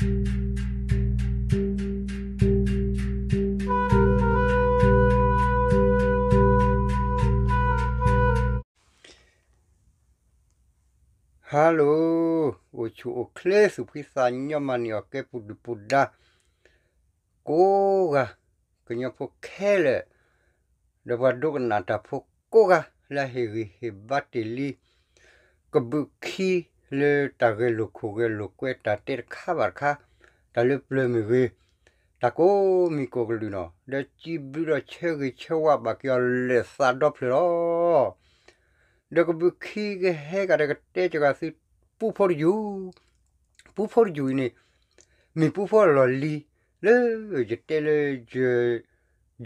Hello, အိၣ်ဆူၣ်အိၣ်ချ့ သူၣ်ဖှံသးညီ မၤန့ၢ်အီၣ်ကဲ ပူၤဒုၣ်ပူၤဒါ ကိးဂၤ, ကညီဖိခဲလၢာ်, ဒီးပှၤဒိကနၣ်တၢ်ဖိကိးဂၤ လၢအဟ့ၣ်ဂံၢ်ဟ့ၣ်ဘါတ့ၢ်လံ ကဘုးခံ လၢတၢ်ဂဲၤလိာ်ခိၣ်ဂဲၤလိာ်ကွဲ တၢ်တဲတခါဘၣ်တခါ, တၢ်လၢပျၢၤမ့ၢ်ဂ့ၤ, တၢ်ကိးမံၤကိးကလုာ်နီၤ, ဒီးစံးဘျုးဒီးဆၢဂ့ၤဆၢဝါဘၣ်က့ၤအီၤ လၢာ်သးဒီဖျၢၣ်လီၤ. ဒီးကဘုးခံကဟဲကဒီး ကတဲကဂၤသု ပူဖိတယုၢ်, ပူဖိတယုၢ်အံၤန့ၣ် မ့ၢ်ပူဖိအလီၢ်လံၤ လၢယတဲလၢယ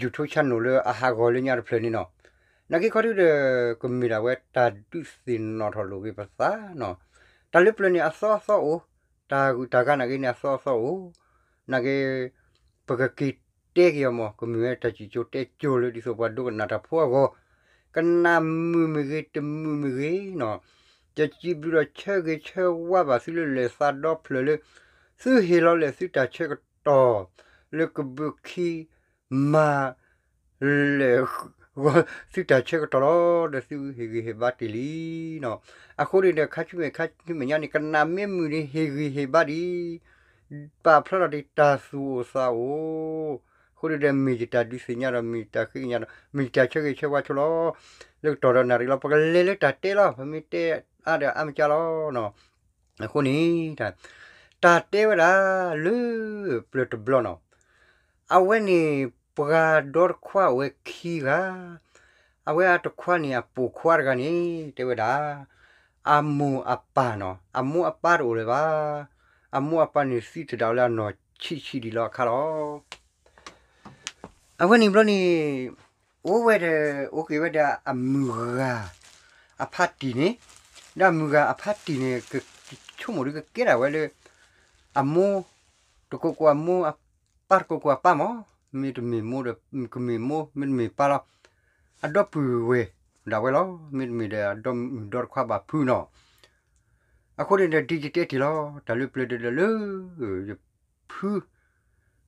YouTube channel လၢအဟးဂီၤလၢညါတဖျၢၣ်န့ၣ်နီၤ, နာ်က့ခီဒုဒီး ကမ့ၢ်ဒၣ်ဝဲတၢ်ဒုးသ့ၣ်နီၣ်ထီၣ်လိာ်က့ၤပသးနီၤ, တၢ်လၢပျၢၤန့ၣ် အသီအသီအိၣ်, တၢ်ဂုၤတၢ်ဂၤနာ်က့န့ၣ် အသီအသီအိၣ်, နာ်က့ ပကက့ၤတဲက့ၤအီၤမး ကမ့ၢ်ဝဲတၢ်စံၣ်ကၠိတဲကၠိလၢ ဒ်သိးပှၤဒိကနၣ်တၢ်ဖိအဂီၢ်, ကနၣ်မုာ်မ့ၢ်ဂ့ၤ တမုာ်မ့ၢ်ဂ့ၤနီၤ, ယစံးဘျုးဒီးဆၢဂ့ၤဆၢဝါဘၣ်သုလၢ လၢာ်သးဒီဖျၢၣ်လၢ သုဟ့ၣ်လီၤလၢာ်သုတၢ်ဆၢကတီၢ် လၢကဘုးခံ မၤ လၢာ် သုတၢ်ဆၢကတီၢ်လီၤ. ဒီးသုဟ့ၣ်ဂံၢ်ဟ့ၣ်ဘါတ့ၢ်လံနီၤ, အဃိန့ၣ်ဒီး ခါဆူမဲာ်ခါဆူမဲာ်ညါန့ၣ် ကနၣ်မ့ၢ်မုာ်န့ၣ် ဟ့ၣ်ဂံၢ်ဟ့ၣ်ဘါဒံး, ပာ်ဖျါထီၣ်ဒံးတၢ်သူၣ်အိၣ်သးအိၣ်, အဃိန့ၣ်ဒီး မ့ၢ်ယတၢ်ဒုးသ့ၣ်ညါဒီး မ့ၢ်ယတၢ်ဃ့ကညးဒီး မ့ၢ်ယတၢ်ဆၢဂ့ၤဆၢဝါဆိလီၤ. လၢကတီၢ်ဒီးနၣ်ရံၣ်လီၤ ပကလဲၤလၢတၢ်တဲလီၤ, ပမ့ၢ်တဲအါဒီးအါမးကလီၤနီၤ, အဃိန့ၣ် တၢ်တဲဝဲဒၣ်လၢပျၢၤတဘျီနီၤ, အဝဲန့ၣ် ပှၤဒီတခွါအိၣ်ဝဲခံဂၤ, အဝဲအတခွါန့ၣ် အပိာ်ခွါတဂၤန့ၣ် တဲဝဲဒၣ် အမိၢ်အပၢ်နီၤ, အမိၢ်အပၢ်တအိၣ်လၢၤဘၣ်, အမိၢ်အပၢ်န့ၣ်သံသဒၣ်ဝဲလၢအနီၢ်ဆံးဆံးဒံးလီၤအခါလီၤ. အဝဲန့ၣ်ဘျီန့ၣ် အိၣ်ဝဲဒီး အိၣ်က့ၤဝဲဒီးအမုၢ်ဂၤအဖါတံၢ်န့ၣ်, ဒီးအမုၢ်ဂၤအဖါတံၢ်န့ၣ် ကဆိကမိၣ်ဒုးကကဲဒၣ်ဝဲလၢ အမိၢ်တကိးကိးအမိၢ်, အပၢ်တကိးကိးအပၢ်မး, မ့တမ့ၢ်မိၢ်ဒီး ကမ့ၢ်မိၢ် မ့တမ့ၢ်ပၢ်လီၤ. အဒီပုၢ်ဝဲၢ်ဒၣ်ဝဲလီၤ, မ့တမ့ၢ်ဒီးအဒီမုၣ်ဒီတခွါဘၣ်ဖုးနီၤ. အဃိန့ၣ်ဒီး ဒ်ယတဲတ့ၢ်လီၤ, တၢ်လၢပျၢၤဒီးလၢ ယဖု,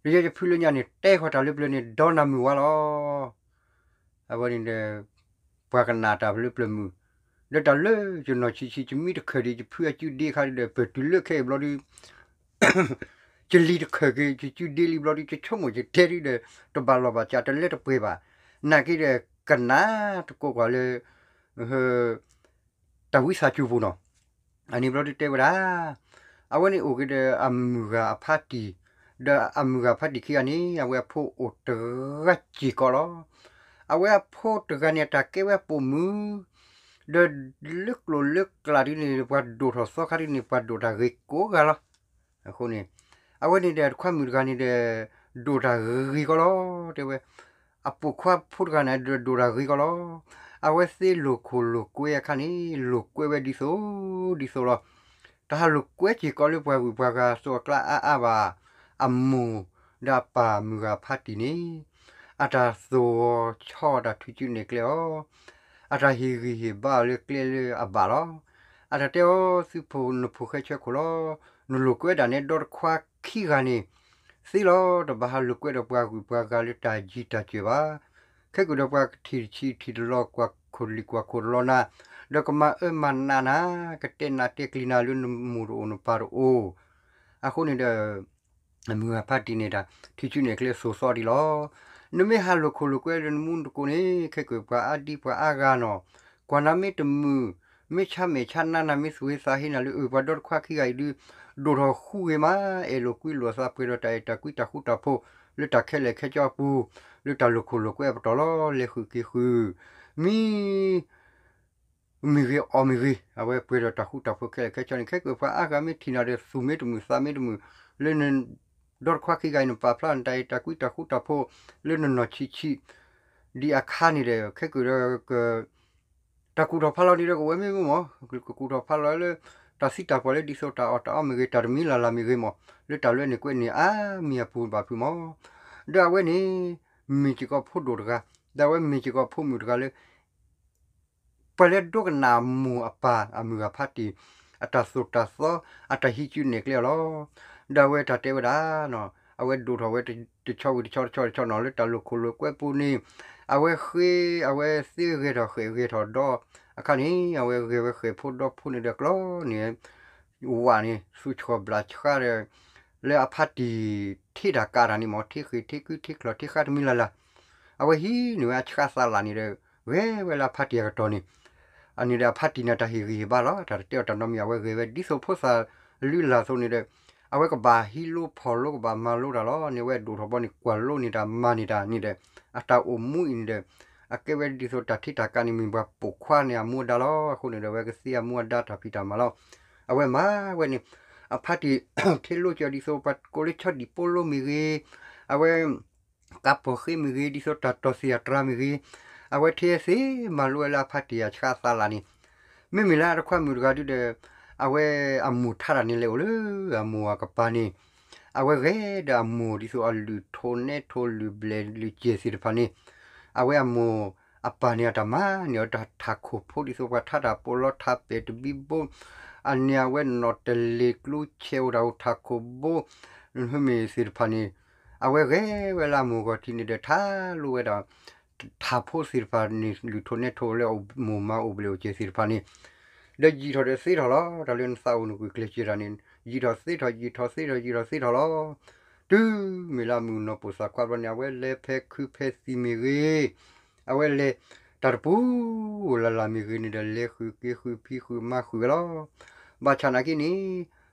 ဒီးယဲယဖုလၢညါန့ၣ် တဲဃီၤတၢ်လၢပျၢၤန့ၣ် ဒီနၢ်မုၢ်ဝါလီၤ. အဝဲန့ၣ်ဒီး ပှၤကနၣ်တၢ်လၢပျၢၤမုၢ်, ဒီးတၢ်လၢယနီၢ်ဆံးဆံး ယမံတခၢၣ်ဒံး ယဖုအစုဒ့အခါဒုဒီး ပတုၤလၢခဲအံၤဘျီဒု ယလံၤတခၢၣ်က့ၤ ယစုဒ့လံဘျီဒု ယဆိကမိၣ်ယတဲဒုဒီး တဘၣ်လီၢ်ဘၣ်စး တလဲတပှဲၤဘၣ်, နာ်က့ဒီး ကနၣ်တကိးကွၢ်လၢ တၢ်ဝံသးစူၤပူၤနီၤ. အန့ၣ်ဘျီဒုတဲဝဲဒၣ်, အဝဲန့ၣ်အိၣ်က့ၤဒီးအမုၢ်ဂၤအဖါတံၢ်, ဒီးအမုၢ်ဂၤဖါတံၢ်ခံဂၤန့ၣ် အဝဲအဖိအိၣ်တဂၤစ့ၢ်ကီးလီၤ. အဝဲအဖိတဂၤန့ၣ် အတၢ်ကဲဝဲပိာ်မုၣ်, ဒီးလၢကျိၣ်လၢကျးဒုန့ၣ် ပှၤဒိၣ်ထီၣ်သီခါဒုန့ၣ် ပှၤဒိၣ်တၢ်ဂ့ၤကိးဂၤလီၤ. အဃိန့ၣ် အဝဲန့ၣ်ဒီးတခွါမုၣ်တဂၤန့ၣ်ဒီး ဒိၣ်တၢ်ဂ့ၤကီလီၤ, တဲဝဲ အပိာ်ခွါဖိတဂၤန့ၣ်ဒီး ဒိၣ်တၢ်ဂ့ၤကီလီၤ. အဝဲသ့လိာ်ခိၣ်လိာ်ကွဲအခါန့ၣ် လိာ်ကွဲဝဲဒ်သိး ဒ်သိးလီၤ. တၢ်ဟးလိာ်ကွဲစ့ၢ်ကီးလၢပှၤဂုၤပှၤဂၤအသိးအကျါအါအါဘၣ်. အမိၢ်ဒီးအပၢ်မုၢ်ဂၤဖါတံၢ်န့ၣ် အတၢ်သိၣ်အီၤဆီအီၤ တၢ်ထုးစုနဲၣ်ကျဲအီၤ, အတၢ်ဟ့ၣ်ဂံၢ်ဟ့ၣ်ဘါအီၤလၢကျဲလၢအဘၣ်လီၤ. အတၢ်တဲအီၤ သုဖိနဖိဃဲဆၢခိၣ်လီၤ. နလိာ်ကွဲဒၣ်နဲဒီတခွါခံဂၤန့ၣ် သ့လီၤ. တဘၣ်ဟးလိာ်ကွဲဒီးပှၤဂုၤပှၤဂၤလၢတၢ်ယံၤတၢ်စၢၤဘၣ်. ခဲကဒီးပှၤကထံၣ်တဆံးထံၣ်တလီၤ ကွၢ်ခိၣ်လံၤကွၢ်ခိၣ်တလီၤနၤ, ဒီးကမၤအၢမၤနးနၤ, ကတဲနးတဲကျံၤနၤလၢနမိၢ်တအိၣ်နပၢ်တအိၣ်. အဃိန့ၣ်ဒီး အမုၢ်ဂၤဖါတံၢ်န့ၣ်တၢ် ထုးစုနဲၣ်ကျဲသိၣ်သီဒံးလီၤ. နမ့ၢ်ဟးလိာ်ခိၣ်လိာ်ကွဲလၢနမူနသကိးန့ၣ် ခဲကဒီးပှၤအါဒံပှၤအါဂၤနီၤ, ကွၢ်နၤမ့ၢ်တမုာ်, မ့ၢ်ဆါမဲာ်ဆါနါနၤ မ့ၢ်သူၣ်ဟ့သးဟ့နၤလၢ အၢ ပှၤဒီတခွါခံဂၤအံၤဒု ဒိၣ်ထီၣ်ဃူဂ့ၤမး, အဲၣ်လိာ်ကွံလိာ်အသး ပှဲၤဒီးတၢ်အဲၣ်တၢ်ကွံတၢ်ဃူတၢ်ဖိး လၢတၢ်ခဲလၢာ်ခဲဆ့အပူၤ, လၢတၢ်လိာ်ခိၣ်လိာ်ကွဲအပတီၢ်လီၤ. လဲၤဃုာ်က့ၤဃုာ်, မံ မ့ၢ်ဂ့ၤအီၣ်မ့ၢ်ဂ့ၤ, အဝဲပှဲၤဒီးတၢ်ဃူတၢ်ဖိးခဲလၢာ်ခဲဆ့န့ၣ် ခဲကဒီးပှၤအါဂၤမ့ၢ်ထံၣ်နၤဒီး သူၣ်မ့ၢ်တမုာ်သးမ့ၢ်တမုာ်, လၢန ဒီတခွါခံဂၤအံၤ နပာ်ဖျါနတၢ်အဲၣ်တၢ်ကွံတၢ်ဃူတၢ်ဖိး လၢနနီၢ်ဆံးဆံး ဒံးအခါန့ၣ်ဒီး ခဲကဒီး တၢ်ကူၣ်ထီၣ်ဖးလီၤန့ၣ်ဒီး ကဝဲမ့ၢ်မ့ၢ်မး, ကကူၣ်ထီၣ်ဖးလီၤလၢ တၢ်သံတၢ်ပှၢ်လၢဒ်သိးတၢ်အီၣ်တၢ်အီမ့ၢ်ဂ့ၤ တၢ်တမံၤလၢ်လၢ်မ့ၢ်ဂ့ၤမး, လၢတၢ်လွဲန့ၣ်ကွဲန့ၣ်အါမံၤအပူၤဘၣ်ဖုးမး. ဒီးအဝဲန့ၣ် မ့ၢ်စ့ၢ်ကီးဖိဒိၣ်တဂၤ, ဒီးအဝဲမ့ၢ်စ့ၢ်ကီးဖိမုၣ်တဂၤလၢ ပှၤလၢဒိကနၣ်မိၢ်အပၢ်အမုၢ်ဂၤဖါတံၢ် အတၢ်သိၣ်တၢ်သီ အတၢ်ဟံးစုနဲၣ်ကျဲအီၤလီၤ. ဒီးအဝဲတၢ်တဲဝဲဒၣ်နီၤ အဝဲဒိၣ်ထီၣ်ဝဲတဆီဝံၤတဆီတဆီတဆီနီၤ လၢတၢ်လိာ်ခိၣ်လိာ်ကွဲပူၤန့ၣ် အဝဲဃ့ အဝဲသ့ဂဲၤထီၣ်ဃဲးဂဲၤထီၣ်ဒီး အခါန့ၣ် အဝဲဂဲၤဝဲဃဲးဖိဒီဖိန့ၣ်ဒီးကျီန့ၣ် ဝးန့ၣ် သူၣ်ဆှီၣ်ဘျးဆှါဒီး လၢအဖါတံၢ်ထံတၢ်ကးတၢ်န့ၣ်မ့ၢ် ထံဃ့ၢ်ထံခုထံချီၣ်ထံဃါတမံၤလၢ်လၢ် အဝဲဟံးန့ၢ်ဝဲအဆှးသးလၢ်န့ၣ်ဒီး ဂဲၤဝဲလၢအဖါတံၢ်အကတီၢ်န့ၣ် အန့ၣ်ဒီးအဖါတံၢ်န့ၣ်တၢ်ဟ့ၣ်ဂံၢ်ဟ့ၣ်ဘါလီၤ တၢ်တတဲအီၤတၢ်နီတမံၤ အဝဲဂဲၤဝဲဒ်သိးဖိသၣ်လုၢ်လၢ်အသိးန့ၣ်ဒီး အဝဲကဘၣ်ဟံးလိဖီၣ်လိကဘၣ်မၤလိတၢ်လီၤန့ၣ် အဝဲဒိၣ်ထီၣ်ဘီန့ၣ် ကွၢ်လိန့ၢ်တၢ်မၤန့ၢ်တၢ်န့ၣ်ဒီး အတၢ်အိၣ်မူအံၤန့ၣ်ဒီး အကဲဝဲဒ်သိးတၢ်ထံတၢ်ကးန့ၣ် မ့ၢ်ပှၤပိာ်ခွါန့ၣ်အမူအဒါလီၤ အဃိန့ၣ်ဒီး အဝဲကသ့အမူအဒါတၢ်ဖံးတၢ်မၤလီၤ အဝဲမၤဝဲန့ၣ် အဖါတံၢ် ထံလိကၠီဒ်သိးပှၤကိးလၢဆီဒံၣ်ပိလိမ့ၢ်ဂ့ၤ အဝဲ ကးပိာ်ဃ့မ့ၢ်ဂ့ၤ ဒ်သိးတၢ်တီၢ်သံၣ်အတြၤမ့ၢ်ဂ့ၤ အဝဲထဲသ့မၤလိဝဲလၢအဖါတံၢ်အဆှးသးလၢ်န့ၣ် မ့မ့ၢ်လၢအတခွါမုၣ်တဂၤဒုဒီး အဝဲအမိၢ်ထါတၢ်န့ၣ်လဲၤအိၣ်လၢအမိၢ်အကပၤန့ၣ် အဝဲဂဲၤဒီးအမိၢ်ဒ်သိးအလုၢ်ထိၣ်နဲထိၣ်လုၢ်ဘျဲၣ်လုၢ်စဲၤသ့ၣ်တဖၣ်န့ၣ် အဝဲအမိၢ်အပၢ်န့ၣ် အတၢ်မၤန့ၢ်အီၤတၢ်ထးခိၣ်ဖိဒ်သိးပှၤထါတၢ်ပိာ်လီၤထးပဲာ်တဘံဘိ အန့ၣ်အဝဲနီၣ်တလ့ၤကျူဆဲးအိၣ်တၢ်အိၣ်ထးခိၣ်ဘိ မ့ၢ်သ့ၣ်တဖၣ်န့ၣ် အဝဲဂဲၤဝဲလၢအမိၢ်ဂီၢ်ထံးန့ၣ်ဒီး ထါလိဝဲဒၣ် ထးဖိသ့ၣ်တဖၣ်န့ၣ် လုၢ်ထိၣ်နဲထိၣ်လၢအမိၢ်မၤအိၣ်ဘျဲၣ်အိၣ်စဲၤသ့ၣ်တဖၣ်န့ၣ် ဒီးယံာ်ထီၣ်ဒီးသ့ထီၣ်လီၤ တၢ်လၢနသးအိၣ်နကွံာ်ကျဲၤစၢၤတၢ်န့ၣ် ယံာ်ထီၣ်သ့ထီၣ် ယံာ်ထီၣ်သ့ထီၣ် ယံာ်ထီၣ်သ့ထီၣ်လီၤ တုၤမ့ၢ်လၢအမုၣ်နီၢ်ပိာ်သၣ်ခွါဘျီန့ၣ် အဝဲလဲၤဖဲခုဖဲသံၣ်မ့ၢ်ဂ့ၤ အဝဲလဲၤ တၢ်တပူၤလၢ်လၢ်မ့ၢ်ဂ့ၤန့ၣ်ဒီး လဲၤဃုာ်က့ၤဃုာ်ဖံးဃုာ်မၤဃုာ်ဝဲလီၤ ဘၣ်ဆၣ်နာ်က့န့ၣ်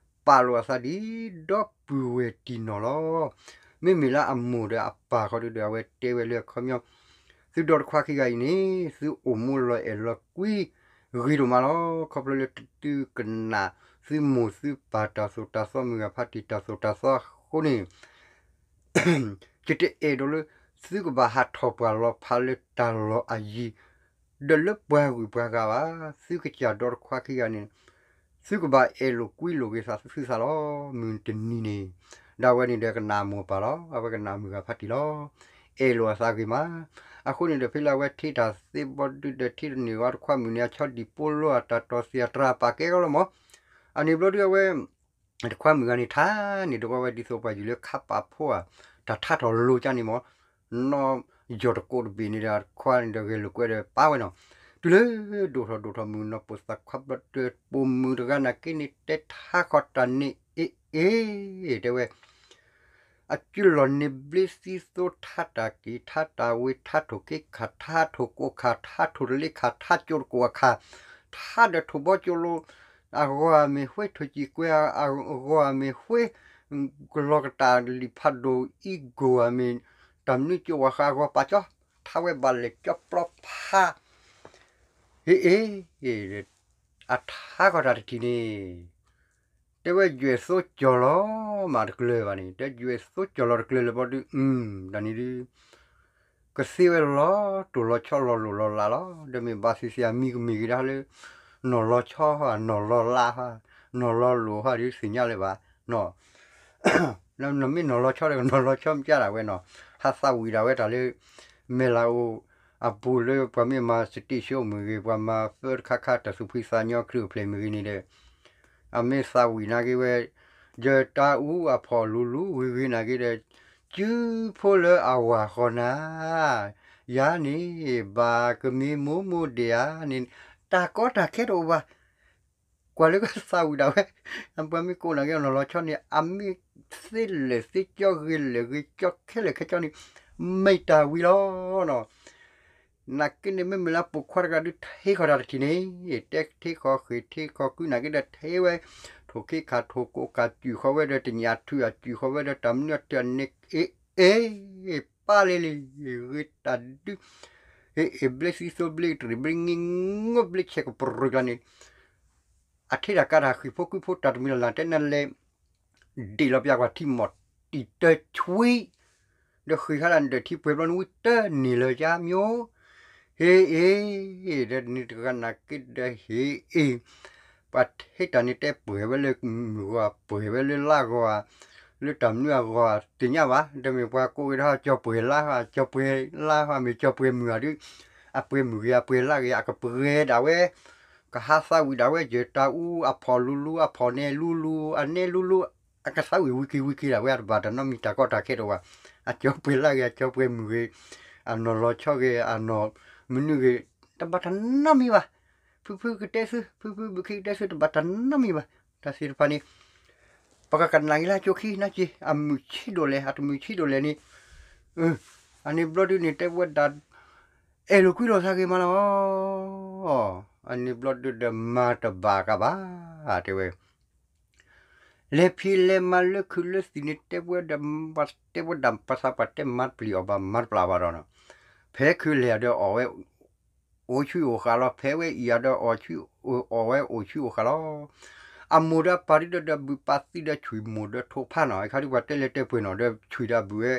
ပာ်လိာ်အသးဒ်ဒီပုၢ်ဝဲၢ်တံၢ်နီၢ်လီၤ မ့မ့ၢ်လၢအမိၢ်ဒီးအပၢ်ခီဒုဒီး အဝဲတဲဝဲလၢအခီပညီ သုဒီတခွါခံဂၤအံၤန့ၣ် သုအိၣ်မူလီၤအဲၣ်လီၤကွံ ဂ့ၤဒိၣ်မးလီၤ ခီဖျိလၢသုကနၣ် သုမိၢ်သုပၢ်တၢ်သိၣ်တၢ်သီမုၢ်ဂၤဖါတံၢ်တၢ်သိၣ်တၢ်သီအဃိန့ၣ် ယတအဲၣ်ဒိးလၢ သုကဘၣ်ဟးထီၣ်ပှၢ်လီၤဖးလၢတၢ်လီၢ်အယံၤ ဒီးလၢပှၤဂုၤပှၤဂၤဘၣ် သုကစၢ်ဒီတခွါခံဂၤန့ၣ် သုကဘၣ်အဲၣ်လိာ်ကွံလိာ်က့ၤသးသုသးလီၤ မုၢ်တနံၤန့ၣ် ဒီးအဝဲန့ၣ်ဒီးကနၣ်အမိၢ်အပၢ်လီၤ အဝဲကနၣ်မုၢ်ဂၤဖါတံၢ်လီၤ အဲၣ်လိာ်အသးဂ့ၤမး အဃိန့ၣ်ဒီးဖဲလၢအဝဲထံၣ်တၢ်သ့ဘီဒုဒီးထံၣ်တန့ၢ်ဝဲတခွါမုၣ်န့ၣ် အဆီဒံၣ်ပိလိအတၢ်တီၢ်သံၣ်အတြၤပာ်ကဲကီလီၤမး အန့ၣ်ဘျီဒုအဝဲ တခွါမုၣ်ဂၤန့ၣ်ထါန့ၣ်တဝီဝဲဒ်သိးပှၤယုၢ်လၢခါပာ်ဖိဧါ တၢ်ထါထီၣ်လိကၠါန့ၣ်မး နီၢ်ယီၢ်တကိးတဘ့ၣ်န့ၣ်ဒီးတခွါန့ၣ်ဒီးဂဲၤလိာ်ကွဲဒီးပာ်ဝဲနီၤ တုၤလၢဒိၣ်ထီၣ်ဒိၣ်ထီၣ်မုၣ်နီၢ်ပိာ်သၣ်ခွါဘျီဒီးပိာ်မုၣ်တဂၤနာ်က့န့ၣ် တဲထါဃီၤတၢ်န့ၣ်အ့ၣ်အ့ၣ် တဲဝဲ အစုလီၢ်န့ၣ်ဘျ့သံသိထါတၢ်က့ၤ ထါတၢ်ဝ့ၤ ထါထိၣ်က့ခၣ် ထါထိၣ်ကိၣ်ခၣ် ထါထိၣ်တလ့ခၣ် ထါကၠိတကိၣ်အခၣ် ထါဒီးထိၣ်ဘီကၠိလိၤ အဂီၢ်မ့ၢ်ဃွ့ ထိၣ်စံၣ်ကွဲအဂီၢ်မ့ၢ်ဃွ့ ကလီၤကတၢ်လံာ်ဖးဒိၣ်အံၤကိၢ်ဧါမ့ၢ် တၢ်မနုၤကၠိဝၤဃးအဂီၢ်ပာ်ကၠီ ထါဝဲဘၣ်လဲၤကၠီပျီဖး ဟ့ၣ်အ့ၣ် အထါဃီၤတၢ်တထံၣ်န့ၣ် တဲဝဲယွဲၢ်သိကၠီၣ်လီၤမးတကျၢၤဘၣ်န့ၣ် တဲယွဲၢ်သိကၠီၣ်လီၤတကျၢၤလၢၤဘီဒု တၢ်န့ၣ်ဒု ကသ့ဝဲလီၤတိၢ်လီၤဆီလီၤလိၢ်လီၤလးလီၤ ဒီးမ့ၢ်ဘၣ်သ့ၣ်သ့ၣ်အမံၤကမ့ၢ်ဂ့ၤဒၣ်လၢ နီၢ်လီၤဆီဟီ နီၢ်လီၤလးဟီ နီၢ်လီၤလိၢ်ဟီဒုသ့ၣ်ညါလၢၤဘၣ် နမ့ၢ်နီၢ်လီၤဆီဒီး နီၢ်လီၤဆီမ့ၢ်ကၢ်ဒၣ်ဝဲနီၤ ဟးသးဝံၣ်ဒၣ်ဝဲတၢ်လၢ မဲၢ်လးအိၣ် အပူၤလၢပှၤမ့ၢ်မၤစတ့ၣ်ဆိမ့ၢ်ဂ့ၤ ပှၤမၤသၢတခါခါတၢ်သူၣ်ဖှံသးညီခရံာ်အိၣ်ဖျဲၣ်မ့ၢ်ဂ့ၤန့ၣ်ဒီး အမ့ၢ်သးဝံၣ်နာ်က့ဝဲ ယတၢ်အူအဖီၣ်လူၤလူၤဂ့ၤဂ့ၤနာ်က့ဒီး စုဖိလၢအဝၤဃီနၤ ယၤန့ၣ် ဘၣ်ကမ့ၢ်မိၢ်မိၢ်ဒဲးဧါန့ၣ် တၢ်ကီတၢ်ခဲတအိၣ်ဘၣ် ကွၢ်လၢကသးဝံၣ်ဒၣ်ဝဲ ပှၤမ့ၢ်ကိးနာ်က့နီၢ်လီၤဆီန့ၣ် အမ့ၢ်သ့လဲၣ်သ့ကၠီဂ့ၤလဲၣ်ဂ့ၤကၠီခဲလၢာ်ခဲကၠီန့ၣ် မ့ၢ်တၢ်ဝံၤလီၤနီၤ နာ်က့န့ၣ် မ့မ့ၢ်လၢပိာ်ခွါတဂၤဒုးထံဃီၤတၢ်တထံၣ်န့ၣ် တဲထံဃီၤဃ့ၢ်ထံဃီၤကုနာ်က့ဒီးထဲဝဲ ထိၣ်ခ့ခၣ်ထိၣ်ကိးခၣ်စုၣ်ဃီၤဝဲဒီးတညၣ်အထုအစုၣ်ဃီၤဝဲဒီးတၢ်မနုၤအထုအန့ၣ် အ့ၣ် အ့ၣ် ပၢ်လံလံ ဂ့ၤတၢ်ဒုး အ့ၣ် အ့ၣ် ဘျ့သံသိဘျ့တရံးဘျ့င့ငိဘျ့ဆဲးကပရူၤကျါန့ၣ် အထံတၢ်ကးတၢ်ဃံၢ်ဖိကုဖိတၢ်တမံၤလၢ်လၢ်တဲနလဲၤ ဒ့ၣ်လီၤပျၢ်ကွၢ်ထံမီၢ်တံၢ်တၢဆွံ ဒီးဃံးဃာ်ဒၣ်နဒၢးထံပှဲၤဘျီနဝံတၢန့ၢ်လၢၤယါမၠိ ဟ့ၣ်အ့ၣ် ဒီးနတဂၤနာ်က့ဒီးဟ့ၣ်အ့ၣ် ပှၤထံတၢ်န့ၣ်တဲပှဲၤဝဲလၢမုၢ်ဂီၤ ပှဲၤဝဲလၢလါဂီၤ လၢတၢ်မနုၤအဂီၢ် တသ့ၣ်ညါဘၣ် ဒီးမ့ၢ်ပှၤကိးဝဲဒၣ် ကၠီၤပှဲၤလါဟီ ကၠီၤပှဲၤလါဟီ မ့ၢ်ကၠီၤပှဲၤမုၢ်ဂၤဒုး အပှဲၤမုၢ်ဂ့ၤ အပှဲၤလါဂ့ၤ အကပှဲၤဒၣ်ဝဲ ကဟးသးဝံၣ်ဒၣ်ဝဲ ယတၢ်အူအဖီၣ်လူၤလူၤ အဖီၣ်နဲလူၤလူၤ အနဲလူၤလူၤ အကသးဝံၣ်ဝံၤက့ၤဝံၤက့ၤဒၣ်ဝဲ အတဘၣ်တၢ်နီတမံၤတၢ်ကီတၢ်ခဲတအိၣ်ဘၣ်. အကၠီပှဲၤလၢဂ့ၤ အကၠီပှဲၤမုၢ်ဂ့ၤ, အနီၢ်လီၤဆီဂ့ၤ အနီၢ်မနုၤဂ့ၤ, တဘၣ်တၢ်နီတမံၤဘၣ်. ဖုဖုကတဲသု ဖုဖုဘုခ့ကတဲသု တဘၣ်တၢ်နီတမံၤဘၣ်. တၢ်သ့ၣ်တဖၣ်န့ၣ် ပကကနၣ်က့ၤလၢကၠိခံနာ်က့ အမုၢ်ဆံးဒိၣ်လဲၣ် အတမုၢ်ဆံးဒိၣ်လဲၣ်န့ၣ်, အန့ၣ်ဘျီဒုန့ၣ် တဲဝဲဒၣ် အဲၣ်လိာ်ကွံလိာ်သးဂ့ၤမးလီၤ. အန့ၣ်ဘျီဒုဒီးမၤတဘၣ်ကဘၣ် တဲဝဲ လဲၤဖံးလဲၤမၤလၢခုးလၢသံၣ်န့ၣ် တဲဝဲဒၣ် တဲဝဲဒၣ်ပှၤသးပှၢ်တဲမၤတပျံၤအီၤဘၣ် မၤတပျၢ်ဘၣ်ဒီးနီၤ, ဖဲခုးလဲၤဒီးအီၣ်ဝဲ အိၣ်ဆံးအိၣ်ဃာ်လီၤ, ဖဲဝဲအံၤဒီးအီၣ်ဆံး အီၣ်ဝဲအိၣ်ဆံးအိၣ်ဃာ်လီၤ. အမိၢ်ဒီးပၢ်ဒုဒီး ဒီးဘုၣ်ပၢ်သံဒီးဆွံၣ်မိၢ်ဒီးထိးဖါနီၤ, အခါဒုပှၤတဲလဲၤတဲပှဲၤနီၤ ဒီးဆွံၣ်ဒီးဘုၣ်ဝဲ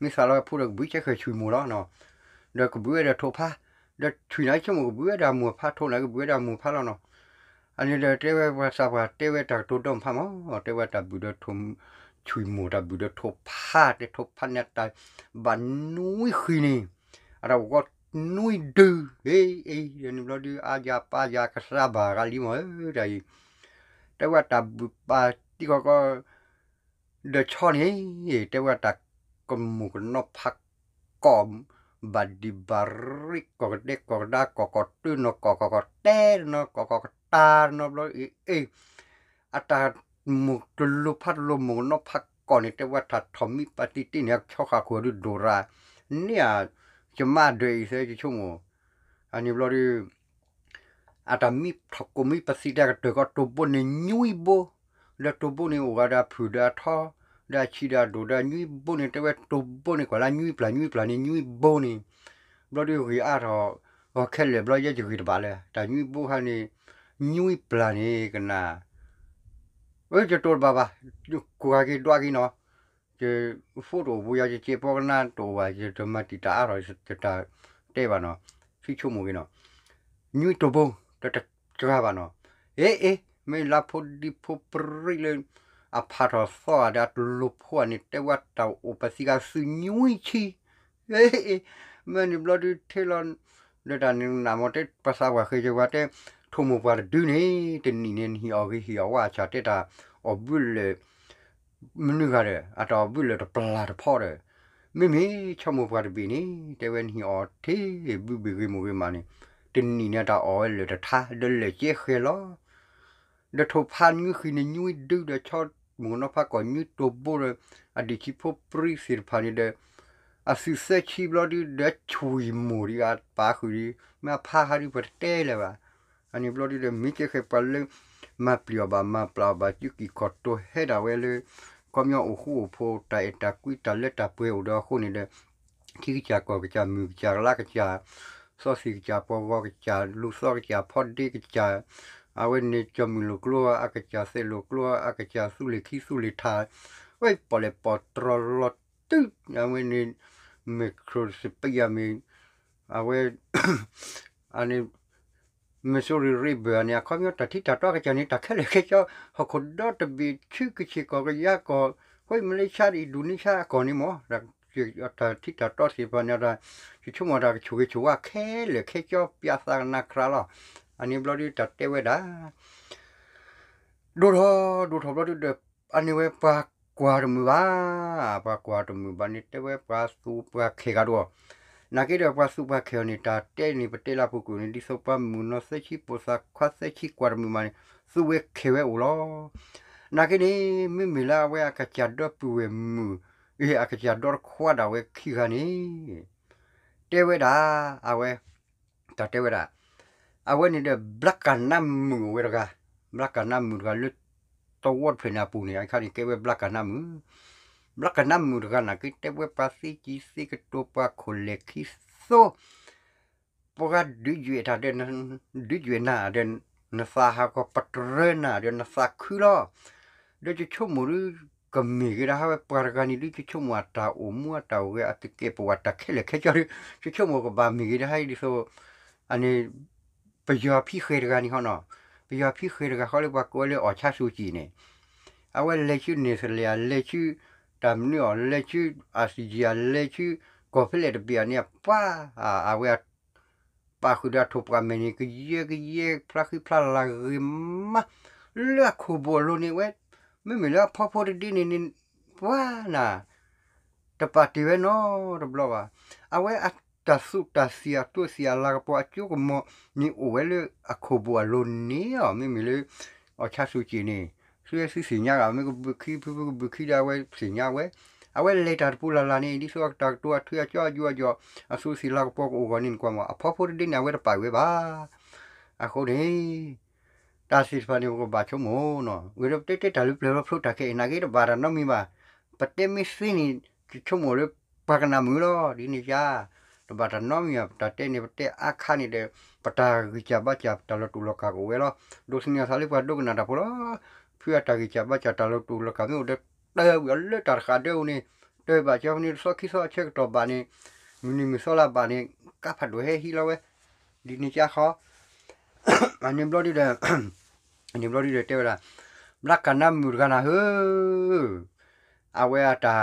မ့ၢ်သးလီဝဲဖိဒီး ကဘုၣ်ကဲဃဲၤဆွံၣ်မိၢ်လီၤနီၤ, ဒီးကဘုၣ်ဝဲဒီးထိးဖါ, ဒီးဆွံၣ်န့ၣ်ဆိကမိၣ်ကဘုၣ်ဝဲဒီးအမိၢ်ဖါ ထိးန့ၣ်ကဘုၣ်ဝဲဒီးအမိၢ်ဖါလီၤနီၤ. အန့ၣ်ဒီးတဲဝဲပှၤသးပှၢ်တဲဝဲတၢ်ကတိၤဒိၣ်မးမး, တဲဝဲတၢ်ဘုၣ်ဒီးထိး ဆွံၣ်မိၢ်တၢ်ဘုၣ်ဒီးထိးဖါ တဲထိးဖါန့ၣ်တၢ်ဘၣ်နွံဃံန့ၣ်, အတၢ်အိၣ်ကီနွံဒု, အ့ အ့ န့ၣ်ဘျီဒု အါယၤပၢ်ယၤကစၢ်ဘၣ်ဂၤလံမးဧၢ တၢ်အံၤ, တဲဝဲတၢ်ဘုၣ်ပၢ်တံၢ်ကီကီ ဒီးဆီန့ၣ် တဲဝဲတၢ်ကမူၣ်ကနီၣ်ဖး ကိးဘၣ်ဒံးဘၣ်ရံၣ် ကိးကဒဲကိးကဒါ ကိးကီးတၢ်နီၤ ကိးကီးကတဲတနီၤ ကိးကီးကတၢ်တနီၤဘျီ အ့ အ့ အတၢ်မူၣ်တလိၤဖးတလိၤ မူၣ်ကနီၣ်ဖးကိးန့ၣ် တဲဝဲတၢ်ထိးမံပၢ်တံၢ်တံၢ်န့ၣ် အဆီဃာ်ခိၣ်ဒုးဒိၣ်ရၤ န့ၢ်အကမၣ်ဒၢးအံၤသၢကဆိကမိၣ်, အန့ၣ်ဘျီဒုး အတၢ်မံထီၣ်ကိးမံပသံတၢ်ကတၢၢ်ကီးတိၢ်ဘိန့ၣ် နွံဘိ, ဒီးတိၢ်ဘိန့ၣ် အိၣ်ဂၤဒီးအဖုၣ်ဒီးအထီ, ဒီးအဆံးဒီးအဒိၣ်ဒီးနွံဘိန့ၣ် တဲဝဲတိၢ်ဘိန့ၣ် ကွၢ်လၢနွံပျၢ် နွံပျၢ်န့ၣ် နွံဘိန့ၣ်, ဘျီဒုးဂ့ၤအါထီၣ်, ဂီၤခဲလၢာ်ဘျီယဲယဂ့ၤတဘၣ်လၢ တၢ်နွံဘိဟါန့ၣ်, နွံပျၢ်န့ၣ်ကနၣ် အၢ ယတိၢ်တဘၣ်ဘၣ်, ကွၢ်က့ၤဒွးက့ၤနီၤ, ယဖိတအိၣ်ဘိယၤ ယစဲးပီကနၣ်တအိၣ်ဘၣ် ယတမၤတံာ်တာ်အါထီၣ် ယတၢ်တဲဘၣ်နီၤ, သုဆိကမိၣ်က့ၤနီၤ, နွံတိၢ်ဘိ, တတဂၤဘၣ်နီၤ, အ့ အ့ မ့ၢ်လၢဖိဒံဖိပရံးလၢ အဖးထီၣ်သီဧါဒီးအတလိၤဖိဧါန့ၣ် တဲဝဲတၢ်အိၣ်ပသံဂၤသုးနွံဆံ မ့ၢ်န့ၣ်ဘျီဒုးထဲလီၤ, ဒီးတၢ်န့ၣ်နးမ့ၢ်တဲပှၤသးပှၢ်ဃ့ကဝၤတဲ, ထိးမိၢ်ပှၢ်တဒုန့ၣ် တနံၣ်န့ၣ် နဟံၣ်အီၣ်ဂ့ၤဟံၣ်အီၣ်ဝါအဆၣ်တဲတၢ်အီၣ်ဘုလၢာ်, မနုၤဂၤဒီး အတၢ်အီၣ်ဘုလၢာ်တပျၢ်တဖီဒီး, မ့မ့ၢ်ဆီမိၢ်ပှၢ်တဘ့ၣ်န့ၣ် တဲဝဲနဟံၣ်အီၣ်ထဲဘုဘ့ၣ်ဂ့ၤမိၢ်ဂ့ၤမးန့ၣ်, တနံၣ်န့ၣ် အတၢ်အီၣ်ဝဲလၢာ်တထါ ဒီးလၢာ်ကဲဃဲၤလီၤ ဒီးထိးဖါနွံဃံန့ၣ် နွံဒုဒီးဆီမိၢ်ကနီၤဖးကိးနွံတိၢ်ဘိဒီး အဒံၣ်ဆံးဖိပရံးသ့ၣ်တဖၣ်န့ၣ်ဒီး အသုးသၢဆံဘျီဒုဒီးဆွံၣ်မိၢ်ဒံးအပၢ်ဃုာ်ဒံး မ့ၢ်အဖါဟးဒုးပှၤတတဲလၢၤဘၣ်. အန့ၣ်ဘျီဒုဒီး မ့ၢ်ကဲဃဲၤပှၤလၢ မၤပျံၤအီၣ်ဘၣ်မၤပျၢ်အီၣ်ဘၣ် စုကံၢ်ခီၣ်တိၤဟဲဒၣ်ဝဲလၢ ခီပညီအိၣ်ဃူအိၣ်ဖိး တၢ်အဲၣ်တၢ်ကွံတၢ်လၢတၢ်ပှဲၤအိၣ်ဒီးအဃိန့ၣ်ဒီး ထံကစၢ်ကီၢ်ကစၢ်မုၢ်ကစၢ်လါကစၢ် သီသံၣ်ကစၢ်ပှၤဂီၤကစၢ် လူၤသီကစၢ်ဖီဒ့ကစၢ် အဝဲန့ၣ်ကၠီမုၢ်လိာ်ကျိအကစၢ် သဲးလိာ်ကျိအကစၢ် သူလ့ၤခံသူလ့ၤထး ဝဲပီၣ်လဲၣ်ပီၣ်တြီၤလီၤတုၤ အဝဲန့ၣ် မဲာ်ခရိၣ်စပံးယၤမ့ၢ် အဝဲ အန့ၣ် မ့ၢ်စိရံရ့ဘၢၣ်န့ၣ် အခီပညီတၢ်ထံတၢ်တီကစၢ်န့ၣ် တၢ်ခဲလၢာ်ခဲဆ့ ဟီၣ်ခိၣ်ဒီတဘ့ၣ် ဆူကဆ့ၣ်ကီၢ်ကယၤကီၢ် ဝဲမလ့ၡါ အံၣ်ဒိၣ်နံၡါအကီၢ်န့ၣ်မ့ၢ် တၢ်ထံတၢ်တီသ့ၣ်တဖၣ်န့ၣ် တၢ်ဆိကမိၣ်တၢ်ကဆိၣ်ဂ့ၤဆိၣ်ဝါခဲလၢာ်ခဲဆ့ ပျးသးကနၣ်ခရါလီၤ. အန့ၣ်ဘျီဒုတၢ်တဲဝဲဒၣ် ဒိၣ်ထီၣ်ဒိၣ်ထီၣ်ဘျီဒုဒီး အန့ၣ်ဝဲပှၤကွၢ်တမုာ်ဘၣ်, ပှၤကွၢ်တမုာ်ဘၣ်န့ၣ် တဲဝဲပှၤသူပှၤခဲၣ်ဂၤဒိၣ်, နာ်က့ဒီးပှၤသူပှၤခဲၣ်အီၤန့ၣ် တၢ်တဲန့ၣ် ပတဲလၢအပူၤကွံာ်န့ၣ် ဒ်သိးပှၤမုၣ်ကနီၤသၢဆံ ပိာ်သၣ်ခွါသၢဆံကွၢ်တမုာ်ဘၣ်န့ၣ် သူဝဲခဲၣ်ဝဲအိၣ်လီၤ. နာ်က့န့ၣ် မ့မ့ၢ်လၢအဝဲအကစၢ်ဒီပုၢ်ဝဲၢ်မုၣ်, အ့ အကစၢ်ဒီတခွါဒၣ်ဝဲခံဂၤန့ၣ် တဲဝဲဒၣ် အဝဲ တၢ်တဲဝဲဒၣ် အဝဲန့ၣ်ဒီး ဘျါကၢ်နါမုၣ်အိၣ်ဝဲတဂၤ, ဘျါကၢ်နါမုၣ်တဂၤလၢ သဝီတဖျၢၣ်န့ၣ်အပူၤန့ၣ် အခါန့ၣ်ကဲဝဲဘျါကၢ်နါမုၣ်, ဘျါကၢ်နါမုၣ်တဂၤနာ်က့ တဲဝဲပှၤသ့စံးသ့ကတိၤ ပှၤခိၣ်လဲၢ်ခံသိ ပှၤဒုးယွဲၣ်တၢ်ဒီး ဒုးယွဲၣ်နၤဒီး နသးဟးဂီၤ ပတြၢၤနၤဒီး နသးခုလီၤ. ဒီးယဆိကမိၣ်ဒုး ကမ့ၢ်ဂ့ၤဒၣ်ဟးဝဲပှၤတဂၤန့ၣ်ဒုး ယဆိကမိၣ်အတၢ်အိၣ်မူအတၢ်အိၣ်ဂဲၤ အတကဲပဝးတၢ်ခဲလၢာ်ခဲဆ့ဒုး ယဆိကမိၣ်ကဘၣ်မ့ၢ်ဂ့ၤဒၣ်ဟးဒ်သိး အန့ၣ် ပယီၤဖံဃဲၤတဂၤန့ၣ်ဃီနီၤ, ပယီၤဖံဃဲၤတဂၤဃီလၢပှၤကိးဝဲလၢအီၣ်ဆါစူၤကံၣ်န့ၣ်, အဝဲလဲၤဆူ Netherlands လဲၤဆူ တၢ်မနုၤအီၤ လဲၤဆူ Asia လဲၤဆူ ကီၢ်ဖဲလဲၣ်တဘ့ၣ်အန့ၣ် ပှၤ အဝဲ ပာ်ဃုာ်ဒီးအထိၣ်ပှၢ်မဲာ်န့ၣ် ကယဲၢ်ကယဲၢ်ဖျါဃံဖျါလၤဂ့ၤမး, လၢအခိၣ်ဘိၣ်အလိၤန့ၣ်ဝဲ မ့မ့ၢ်လၢအဖီဖိတဒ့န့ၣ်န့ၣ် ပှၤနၤ တပာ်တ့ၢ်ဝဲနီတဘျီဘၣ်. အဝဲအတၢ်သူၣ်တၢ်သံအကျိၣ်သံအလၤကပီၤအကၠိကမီၤန့ၣ်အိၣ်ဝဲလၢအခိၣ်ဘိၣ်အလိၤန့ၣ်လီၤ. မ့မ့ၢ်လၢ အီၣ်ဆါစူၤက့ၤန့ၣ် သုဝဲသုသ့ၣ်ညါဂ့ၤ မ့ၢ်ကဘုးခံ ဖုဖုကဘုးခံဒီးအဝဲသ့ၣ်ညါဝဲ, အဝဲလဲၤတၢ်တပူၤလၢ်လၢ်န့ၣ် ဒ်သိးအတၢ်ကတိၤအထွဲအကၠီအယူၤအယီၣ် အသူးသ့ၣ်လၤကပီၤကအိၣ်ဂီၢ်န့ၣ် နကွၢ်မး အဖီဖိတဒ့န့ၣ် အဝဲတပာ်ဝဲဘၣ်. အဃိန့ၣ် တၢ်သ့ၣ်တဖၣ်န့ၣ် ပကဘၣ်ဆိကမိၣ်နီၤ ဝံၤဒီးပတဲတဲတၢ်လၢပျၢၤလီၤဖျိတၢ်ခဲအံၤ နာ်က့တဘၣ်တၢ်နီတမံၤဘၣ်. ပတဲမ့ၢ်သ့န့ၣ် ဆိကမိၣ်လၢပှၤကနၣ်မုာ်လီၤ ဒ်န့ၣ်ယါ, တဘၣ်တၢ်နီတမံၤဘၣ်. ပတၢ်တဲန့ၣ် ပတဲအါခါန့ၣ်ဒီး ပတၢ်ဂံၢ်စၢ်ဘါစၢ်တၢ်လီၤတူာ်လီၤကာ်ကအိၣ်ဝဲလီၤ. ဒိးသန့ၤအသးလၢပှၤဒိကနၣ်တၢ်ဖိလီၤ. ဖုအတၢ်ဂံၢ်စၢ်ဘါစၢ်တၢ်လီၤတူာ်လီၤကာ်မ့ၢ်အိၣ်ဒီး တၢ်ဝံၤအီၤလၢတၢ်တဃာ်ဒၢအအိၣ်န့ၣ် တၢ်ဘၣ်ကၠီဖဲန့ၣ်တသီခံသီအဆၢကတီၢ်ဘၣ်န့ၣ် မုၢ်နံၤမုၢ်သီလၢဘၣ်န့ၣ် ကါဖးဒိၣ်ဟဲဟံးလီၤဝဲ ဒ်န့ၣ်ကါဃီ အန့ၣ်ဘျီဒုဒီး အန့ၣ်ဘျီဒုဒီးတဲဝဲဒၣ် ဘျါကနါမုၣ်တဂၤနၤဧၢ, အဝဲအတၢ်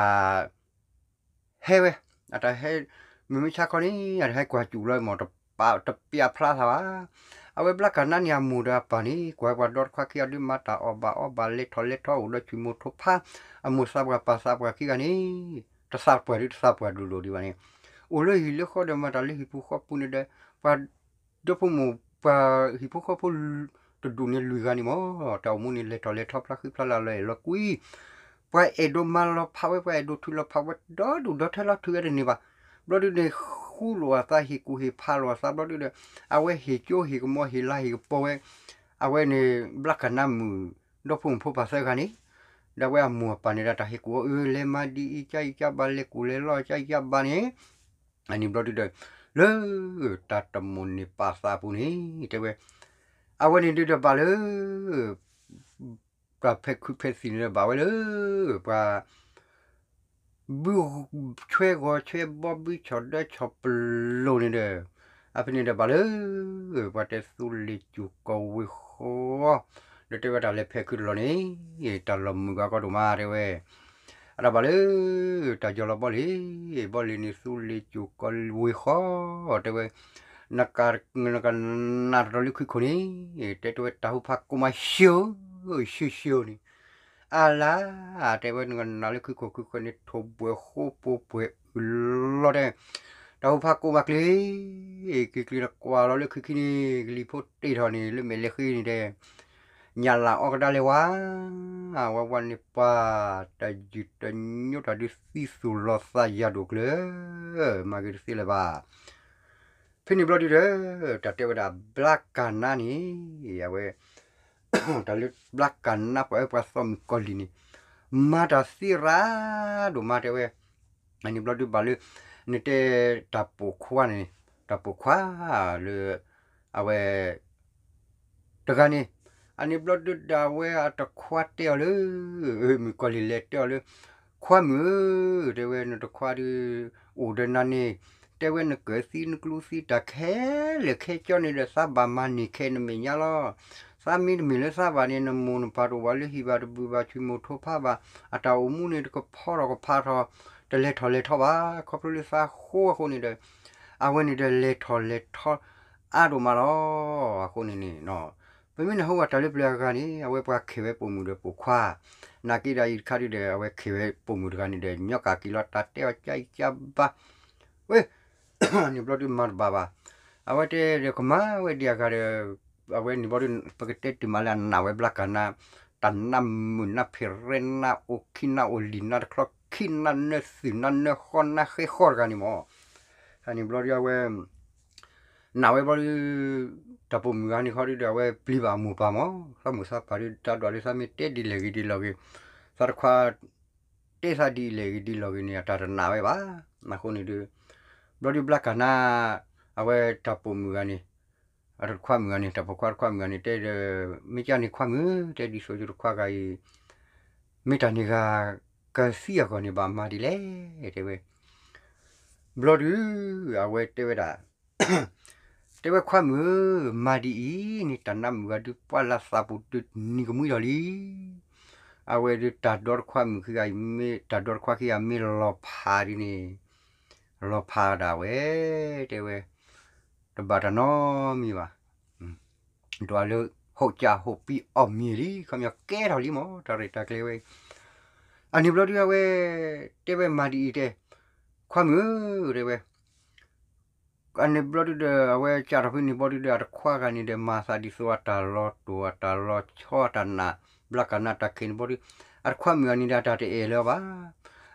ဟဲဝဲ, အတၢ်ဟဲ မုၢ်မ့ၢ်ဆါခီန့ၣ် အတၢ်ဟဲကွၢ်စူၣ်လီၤမး တပာ်တပျးဖျါသးဘၣ်. အဝဲဘျါကနါန့ၣ် အမိၢ်ဒီးအပၢ်န့ၣ် ကွၢ်ပှၤဒီတခွါခံဂၤဒုးမၤတၢ်အီၣ်ဘၣ်အီဘၣ် လဲၤထီၣ်လဲၤထီအိၣ်ဒီးဆူၣ်မိၢ်ထိဖါ, အမိၢ်သးပှၢ်ပၢ်သးပှၢ်ခံဂၤန့ၣ် တသးပှၢ်ဒုးတသးပှၢ်ဒိၣ်ဒိၣ်ဒံးဘၣ်န့ၣ် အိၣ်လၢဟံၣ်လၢဃီဒီးမၤတၢ်လၢဟံၣ်ပူၤဃီပူၤန့ၣ်ဒီး ပှၤ ဒီဖိမိၢ်ပှၤဟံၣ်ဖိဃီဖိ တဒူၣ်န့ၣ်လွံၢ်ဂၤန့ၣ်မး တၢ်အိၣ်မူန့ၣ် လဲၤထီၣ်လဲၤထီဖျါဃံဖျါလၤလီၤအဲၣ်လီၤကွံ ပှၤအဲၣ်ဒိးမၤလီၤဖးဝဲ ပှၤအဲၣ်ဒိးထုးလီၤဖးဝဲ ဒီဒူၣ်ဒီထၢလီၤထုးဝဲတန့ၢ်ဘၣ်. ဘျီဒုန့ၣ် ဃူလိာ်အသး ဟ့ၣ်ကူၣ်ဟ့ၣ်ဖးလိာ်အသး ဘျီဒုဒီး အဝဲဟ့ၣ်ကၠိဟ့ၣ်ကမီၤ ဟ့ၣ်လၤဟ့ၣ်ကပီၤဝဲ အဝဲန့ၣ် ဘျါကနါမုၣ် ဒီဖိမိၢ်ဖိပၢ်သၢဂၤန့ၣ် ဒီးအဝဲအမိၢ်အပၢ်န့ၣ်ဒီး တၢ်ဟ့ၣ်ကူၣ်အီၤ အၢ လဲၤမၤဒ်အံၤ ကၠါအံၤကၠါဘၣ် လဲၤကူၣ်လဲၤလီၢ်ကၠါအံၤကၠါဘၣ်န့ၣ် အန့ၣ်ဘျီဒုဒီး လၢ တၢ်တမိၣ်န့ၢ်ပာ်သးအပူၤန့ၣ် တဲဝဲ အဝဲန့ၣ်ဒုဒီးဘၣ်လၢ ပှၤဖဲခုဖဲသံၣ်န့ၣ်ဒီးဘၣ်ဝဲလၢ ပှၤ ဘု ဆွဲဂီၤဆွဲဘီ ဘုဆီၣ်ဒၢဆီၣ်ပလိာ်န့ၣ်ဒီး အဖဲန့ၣ်ဒီးဘၣ်လၢ ပှၤတဲသူလ့ၤစူၢ်ကီၤဝ့ၤဃီ ဒီးတဲဝဲတၢ်လဲၤဖဲခုတလီၢ်န့ၣ် တၢ်လီၢ်မုာ်ဂၤကီဒိၣ်မးတဲဝဲ အတၢ်ဘၣ်လၢ တၢ်ယီၢ်လီၤဘီလ့ၤ, ဘီလ့ၤန့ၣ်သူလ့ၤစူၢ်ကီၤဝ့ၤဃီ တဲဝဲ နက နကနၣ်တရီလၢခုခိၣ်န့ၣ် တဲတဲဝဲတၢ်ဟူဖးကိးမး ရှု ရှု ရှုန့ၣ် အလါ တဲဝဲနကနၣ်လၢခုခိၣ်ခုခိၣ်န့ၣ် ထိၣ်ဘှဲၣ်ဃိပိာ်ပှဲၤအုၣ်လီၤတဲ တၢ်ဟူဖးကိးမးကျ့ ကျ့ကျ့ဒီးကွၢ်လီၤလၢခုခံန့ၣ် ကလံၤဖိတ့ၢ်ထီၣ်န့ၣ် လၢမဲာ်လဲၤဃ့န့ၣ်တဲ ညၣ်လၢအီကဒါလဲၤဝါ ဝါဝါန့ၣ်ပှၤ တၢ်ယုၢ်တၢ်ညိတၢ်ဒုးသံသူၣ်လီၤသးယၤဒိၣ်ကျၢၤ မၤဂ့ၤတသ့လၢၤဘၣ်. ဖဲန့ၣ်ဘျီဒုဒီး တၢ်တဲဝဲဒၣ်ဘျါကနါန့ၣ် အဝဲ တၢ်လၢဘျါကနါပှၤအၢပှၤသီမုၣ်ကီၤလံၢ်န့ၣ် မၤတၢ်သ့ရၤဒိၣ်မးတဲဝဲ အန့ၣ်ဘျီဒုဘၣ်လၢ နတဲတၢ်ပိာ်ခွါန့ၣ် တၢ်ပိာ်ခွါလၢ အဝဲ တဂၤန့ၣ် အန့ၣ်ဘျီဒုဒၣ်ဝဲအတခွါတဲအီၤလၢ မုၣ်ကီၤလံၢ်လဲၤတဲအီၤလၢ ခွါမုၣ်ဧၢ တဲဝဲနတခွါဒု အိၣ်ဒီးနၤန့ၣ် တဲဝဲနကၢၢ်သံနကျူသံတၢ်ခဲလၢာ်ခဲကၠီန့ၣ်ဒီး သးဘၣ်မၤန့ၢ်ခဲနမဲာ်ညါလီၤ. သးမ့တမ့ၢ်လၢသးဘၣ်န့ၣ် နမိၢ်နပၢ်တအိၣ်ဘၣ်လၢဟံၣ်ဘၣ်တဘုၣ်ဘၣ် ဆူၣ်မိၢ်ထိဖးဘၣ် အတၢ်အိၣ်မူန့ၣ် တကဖီထီၣ်ကဖးထီၣ် တလဲၤထီၣ်လဲၤထီဘၣ် ခီဖျိလၢသးဃိအဃိန့ၣ်ဒီး အဝဲန့ၣ်ဒီးလဲၤထီၣ်လဲၤထီ အါဒိၣ်မးလီၤ. အဃိန့ၣ်န့ၣ် ပမ့ၢ်နၢ်ဟူဘၣ်တၢ်လၢပျၢၤအဂၤန့ၣ် အဝဲပှၤခဲၣ်ဝဲပိာ်မုၣ်ဒီးပိာ်ခွါ နာ်က့ဒၣ်အံၤတခါဒုဒီး အဝဲခဲၣ်ဝဲပိာ်မုၣ်တဂၤန့ၣ်ဒီး ညီကၢ်က့ၤလီၤ တၢ်တဲအီၤကၠါအံၤကၠါဘၣ် ဝဲ န့ၣ်ဘျီဒုမၤတဘၣ်ဘၣ်. အဝဲတဲဒီးကမၤဝဲဒ်အဂၤဒီး အဝဲန့ၣ်ဘျီဒု ပကတဲတုၤမးလၢအနာ်ဝဲဘျါကနါ တၢ်နါမုာ်နါဖံးရဲနါအိၣ်ခံနါအိၣ်လံၤနါတချီခံနါနၢသုၣ်နါနၢဃီနါဃဲဃီတဂၤန့ၣ်မး အန့ၣ်ဘျီဒုအဝဲ နာ်ဝဲဘျီဒု တၢ်ပိာ်မုၣ်ဂၤန့ၣ်ခီဒုဒီး အဝဲပျံၤဘၣ်အမိၢ်ပၢ်မး သးမိၢ်သးပၢ်ဒု တၢ်ဒွးဒု သးမ့ၢ်တဲဒ်လဲၣ်ဂ့ၤဒ်လဲၣ်ဂ့ၤ သးတခွါ တဲသးဒ်လဲၣ်ဂ့ၤဒ်လဲၣ်ဂ့ၤန့ၣ် အတၢ်တနာ်ဝဲဘၣ်. အဃိန့ၣ်ဒု ဘျီဒုဘျါကနါ အဝဲတၢ်ပိာ်မုၣ်ဂၤန့ၣ် အတခွါမုၣ်ဂၤန့ၣ် တၢ်ပိာ်ခွါတခွါမုၣ်ဂၤန့ၣ် တဲဒီး မ့ၢ်ကၢ်န့ၣ်ခွါမုၣ် တဲဒ်သိးယတခွါဂၤအံၤ မ့ၢ်တၢ်န့ၣ်ဂၤ ကသံအဂီၢ်န့ၣ်ဘၣ်မၤဒ်လဲၣ် တဲဝဲ ဘျီဒု အဝဲတဲဝဲဒၣ် တဲဝဲခွါမုၣ်ဧၢ မၤဒ်အံၤန့ၣ် တၢ်နါမုၣ်ဂၤဒုးပှၢ်လၢသးပူၤဒုးနံၤကမှံထီၣ်လံ. အဝဲဒုးတၢ်ဒီတခွါမုၣ်ခံဂၤအံၤ မ့ၢ်တၢ်ဒီတခွါခံဂၤမ့ၢ်လီၤဖးဒ်န့ၣ် လီၤဖးဒၣ်ဝဲ တဲဝဲ တဘၣ်တၢ်နီတမံၤဘၣ်. ဒွးလၢ ဟိးကးဟိးပံအီၣ်မ့ၤလံ ခီပညီကဲထီၣ်လံမး တၢ်ရဲၣ်တၢ်ကျဲၤဝဲအံၤ. အန့ၣ်ဘျီဒုးအဝဲ တဲဝဲမၤဒ်အံၤတဲ, ခွါမုၣ်ဧၢ တဲဝဲ အန့ၣ်ဘျီဒုးဒီး အဝဲကးထီၣ်ဖဲန့ၣ်ဘျီဒုးဒီး အတခွါဂၤန့ၣ်ဒီး မၤသးဒ်သိးအတၢ်လီၤတိာ် အတၢ်လီၤဆီ အတၢ်နာ် ဘျါကနၣ်တၢ်ခဲန့ၣ်ဘျီဒုး, အတခွါမုၣ်အန့ၣ်ဒီးတၢ်တအဲၣ်လၢၤဘၣ်.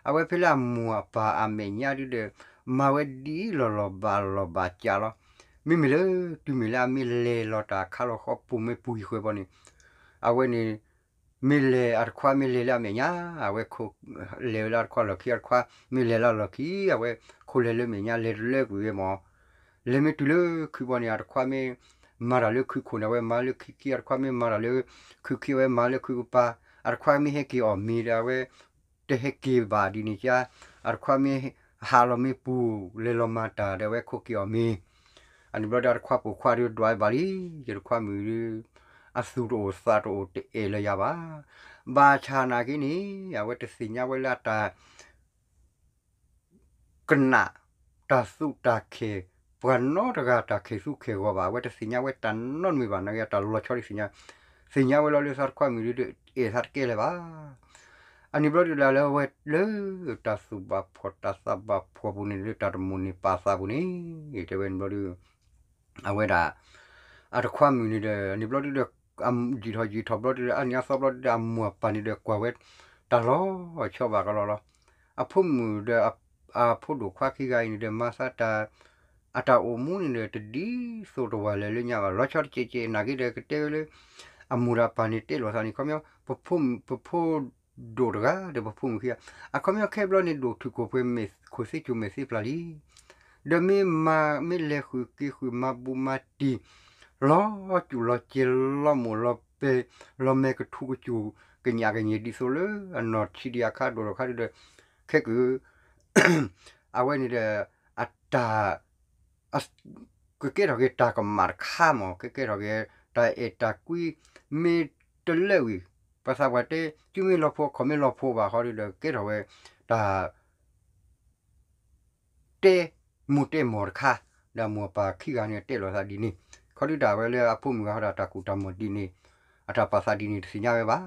အဝဲဖဲလၢအမိၢ်အပၢ်အမဲာ်ညါဒုးဒီး မၤဝဲဒ်လီၤလီၤဘၣ်လီၤဘၣ်ကးလီၤ. မ့မ့ၢ်လၢ တုၤမ့ၢ်လၢအမ့ၢ်လဲၤလီၤတၢ်ခါလီၤဃီပူၤမ့ၢ်ပူၤယံၤဃဲဘီန့ၣ်, အဝဲန့ၣ် မ့ၢ်လဲၤအတခွါမ့ၢ်လဲၤလၢအမဲာ်ညါ, အဝဲခိၣ် လဲၤဝဲလၢအတခွါလီၢ်ခံ အတခွါမ့ၢ်လဲၤလၢအလီၢ်ခံ အဝဲခိၣ်လဲၤလၢမဲာ်ညါ လဲၤတလၢကွံာ်ဝဲမး, လဲၤမ့ၢ်တုၤလၢခုဘီန့ၣ် အတခွါမ့ၢ်မၤတၢ်လၢခုခိၣ်န့ၣ် အဝဲမၤလၢခုခံ အတခွါမ့ၢ်မၤတၢ်လၢခုခံ အဝဲမၤလၢခုကပၤ, အတခွါမ့ၢ်ဟဲက့ၤအီၣ်မ့ၤဒီး အဝဲ တဟဲက့ၤဘၣ်ဒ်န့ၣ်ကါ, အတခွါမ့ၢ်ဟးလီၤမ့ၢ်ပူၤ လဲၤလီၤမၤတၢ်ဒီး အဝဲခိၣ်က့ၤအီၣ်မ့ၤ, အန့ၣ်ဘျီဒီးအတခွါပိာ်ခွါဒုးဒွးဝဲဘၣ်လံ, ယတခွါမုၣ်ဒုး အသူၣ်တအိၣ်သးတအိၣ်တအဲၣ်လၢၤယၤဘၣ်. ဘၣ်ဆၣ်နာ်က့န့ၣ် အဝဲတသ့ၣ်ညါဝဲလၢအတၢ် ကနၣ် တၢ်သူၣ်တၢ်ခဲ ပှၤနီတဂၤတၢ်ခဲသူၣ်ခဲဂီၤဘၣ်, အဝဲတသ့ၣ်ညါဝဲတၢ်နီတမံၤဘၣ်, နာ်က့အတၢ်လီၤဆီဒုးသ့ၣ်ညါ, သ့ၣ်ညါဝဲလီၤလၢသးတခွါမုၣ်ဒုး အဲၣ်သးတကဲလၢၤဘၣ်. အန့ၣ်ဘျီဒုးလၢအဝဲလၢ တၢ်သူၣ်ဘၣ်ဖှီၣ်တၢ်သးဘၣ်ဖှီၣ်ပူၤန့ၣ် လၢတၢ်တမိၣ်န့ၢ်ပာ်သးပူၤန့ၣ် တဲဝဲန့ၣ်ဘျီဒုး အဝဲဒၣ် အတခွါမုၣ်န့ၣ်ဒီး န့ၣ်ဘျီဒုးဒီး ယံာ်ထီၣ်ယံာ်ထီၣ်ဘျီဒုးဒီး အါနံၤအသီဘျီဒုးဒီး အမိၢ်အပၢ်န့ၣ်ဒီး ကွၢ်ဝဲတၢ်လီၤဆီဘၣ်ကလီလီၤ. အဖိမုၣ်ဒီး အဖိဒိၣ်ခွါခံဂၤအံၤန့ၣ်ဒီး မၤသးတၢ် အတၢ်အိၣ်မူန့ၣ်ဒီး တဒ်သိးတဝၢ်လၢာ်လၢညါဘၣ်, လီၤဆီတကဲးကဲး နာ်က့ဒီး ကတဲဝဲလၢ အမိၢ်ဒီးအပၢ်န့ၣ်တဲလိာ်သးန့ၣ် ခီပညီ ပဖိ ပဖိဒိၣ်တဂၤဒီးပဖိမုၣ်ခံဂၤ, အခီပညီခဲဘျီန့ၣ် ဒိၣ်ထူၣ်ခိၣ်ပှဲၤမ့ၢ်ခိၣ်သ့ၣ်ကိၤမဲာ်သ့ၣ်ပျၢ်လံ, ဒီးမ့ၢ်မၤ မ့ၢ်လဲၤဃုာ်က့ၤဃုာ် မၤဘူးမၤတံၢ် လီၤစူၣ်လီၤကဲၤ လီၤမိၢ်လီၤပၢၤ လီၤမဲာ်ကထူကစူၣ် ကညးကညဲၤဒ်သိးလၢအနီၢ်ဆံးဒံးအခါဒိၣ်ထီၣ်ခါဒုးဒီး ခဲက အဝဲန့ၣ်ဒီး အတၢ် ကကဲထီၣ်က့ၤတၢ်ကမၣ်တခါမး, ကကဲထီၣ်က့ၤ တၢ်အဲၣ်တၢ်ကွံ မ့ၢ်တလၢဝံၤ ပှၤသးပှၢ်တဲ စုမ့ၢ်လီၤဖိ ခီၣ်မ့ၢ်လီၤဖိဘၣ်ဃီဒုးဒီး ကဲထီၣ်ဝဲ တၢ် တဲမိၢ်တဲမိၢ်တခါ, ဒီးအမိၢ်အပၢ်ခံဂၤန့ၣ်တဲလိာ်သးဒ်န့ၣ်, ခီဒုးတၢ်ဝဲလၢအဖိမုၣ်ဂၤဟီဒၣ်တၢ်ကူၣ်တၢ်မီၢ်ဒ်န့ၣ်, အတၢ်ပာ်သးဒ်န့ၣ်တသ့ၣ်ညါဝဲဘၣ်.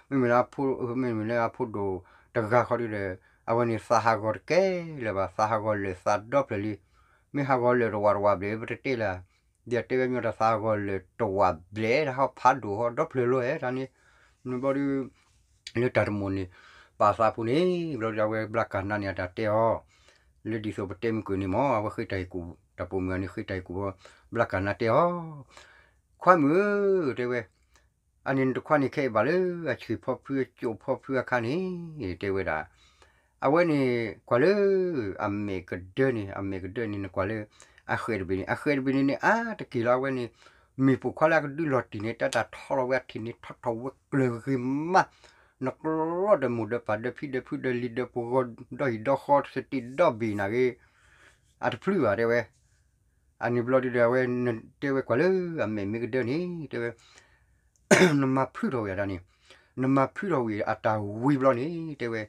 မ့မ့ၢ်လၢအဖိ မ့မ့ၢ်လၢအဖိဒိၣ်တဂၤဃီဒုးဒီး အဝဲန့ၣ်သးဟးဂီၤတကဲလၢၤဘၣ်, သးဟးဂီၤလၢာ်သးဒီဖျၢၣ်လံ, မ့ၢ်ဟးဂီၤလၢာ်တဝးတဝးဘျဲၣ် ပတတဲလၢၤ, ဒီးတဲဝဲမ့ၢ်တၢ်သးဟးဂီၤလၢာ်တဝးဘျဲၣ် တၢ်ဟီဖးဒိၣ်ဟီဒီဖျၢၣ်လီၤဧဲ တၢ်န့ၣ်, န့ၣ်ဘျီဒုး လၢတၢ်တမိၣ်န့ၣ် ပာ်သးဖိန့ၣ် ဘျီဒုးအဝဲဘျါကနါန့ၣ် အတၢ်တဲအီၤ, လၢဒ်သိးပတဲမုၢ်ကၢၢ်န့ၣ်မး အဝဲဃ့တၢ်ဟ့ၣ်ကူၣ် တၢ်ပိာ်မုၣ်ဂၤန့ၣ် ဃ့တၢ်ဟ့ၣ်ကူၣ်ဘျီ ဘျါကနါတဲအီၤ, ခွါမုၣ်ဧၢ တဲဝဲ, အန့ၣ်နတခွါန့ၣ်ခဲအံၤဘၣ်လၢအဆံးဖီဖု အကၠိဖီဖုအခါန့ၣ် တဲဝဲဒၣ် အဝဲန့ၣ်ကွၢ်လၢ အမဲာ်ကဒၢန့ၣ် အမဲာ်ကဒၢန့ၣ် နကွၢ်လၢ အဃဲးတဘ့ၣ်န့ၣ် အဃဲးတဘ့ၣ်န့ၣ်န့ၣ် အါတက့ၢ်လီၤ အဝဲန့ၣ် မ့ၢ်ပိာ်ခွါလၢအကဒုလီၤတံၢ်န့ၣ် တၢ်တၢ်ထီလီၤဝဲအထံၣ်န့ၣ် ထီၣ်ထီၣ်ဝဲကျၢၤဂ့ၤမး, နကျီဒီးမိၢ်ဒီးပၢ်ဒီးဖံဒီးဖုဒီးလံၤဒီးပဂီၤဒီဟံၣ်ဒီဃီ သတံးဒီဘ့ၣ်နာ်ဂ့ၤ အတဖျုဘၣ်တဲဝဲ, အန့ၣ်ဘျီဒုးဒီးအဝဲ တဲဝဲကွၢ်လၢအမဲာ်မ့ၢ်ကဒၢန့ၣ် တဲဝဲ နမၤဖုထီၣ်ဝံၤအတၢ်န့ၣ်, နမၤဖုထီၣ်ဝံၤအတၢ်ဝံၤဘျီန့ၣ် တဲဝဲ,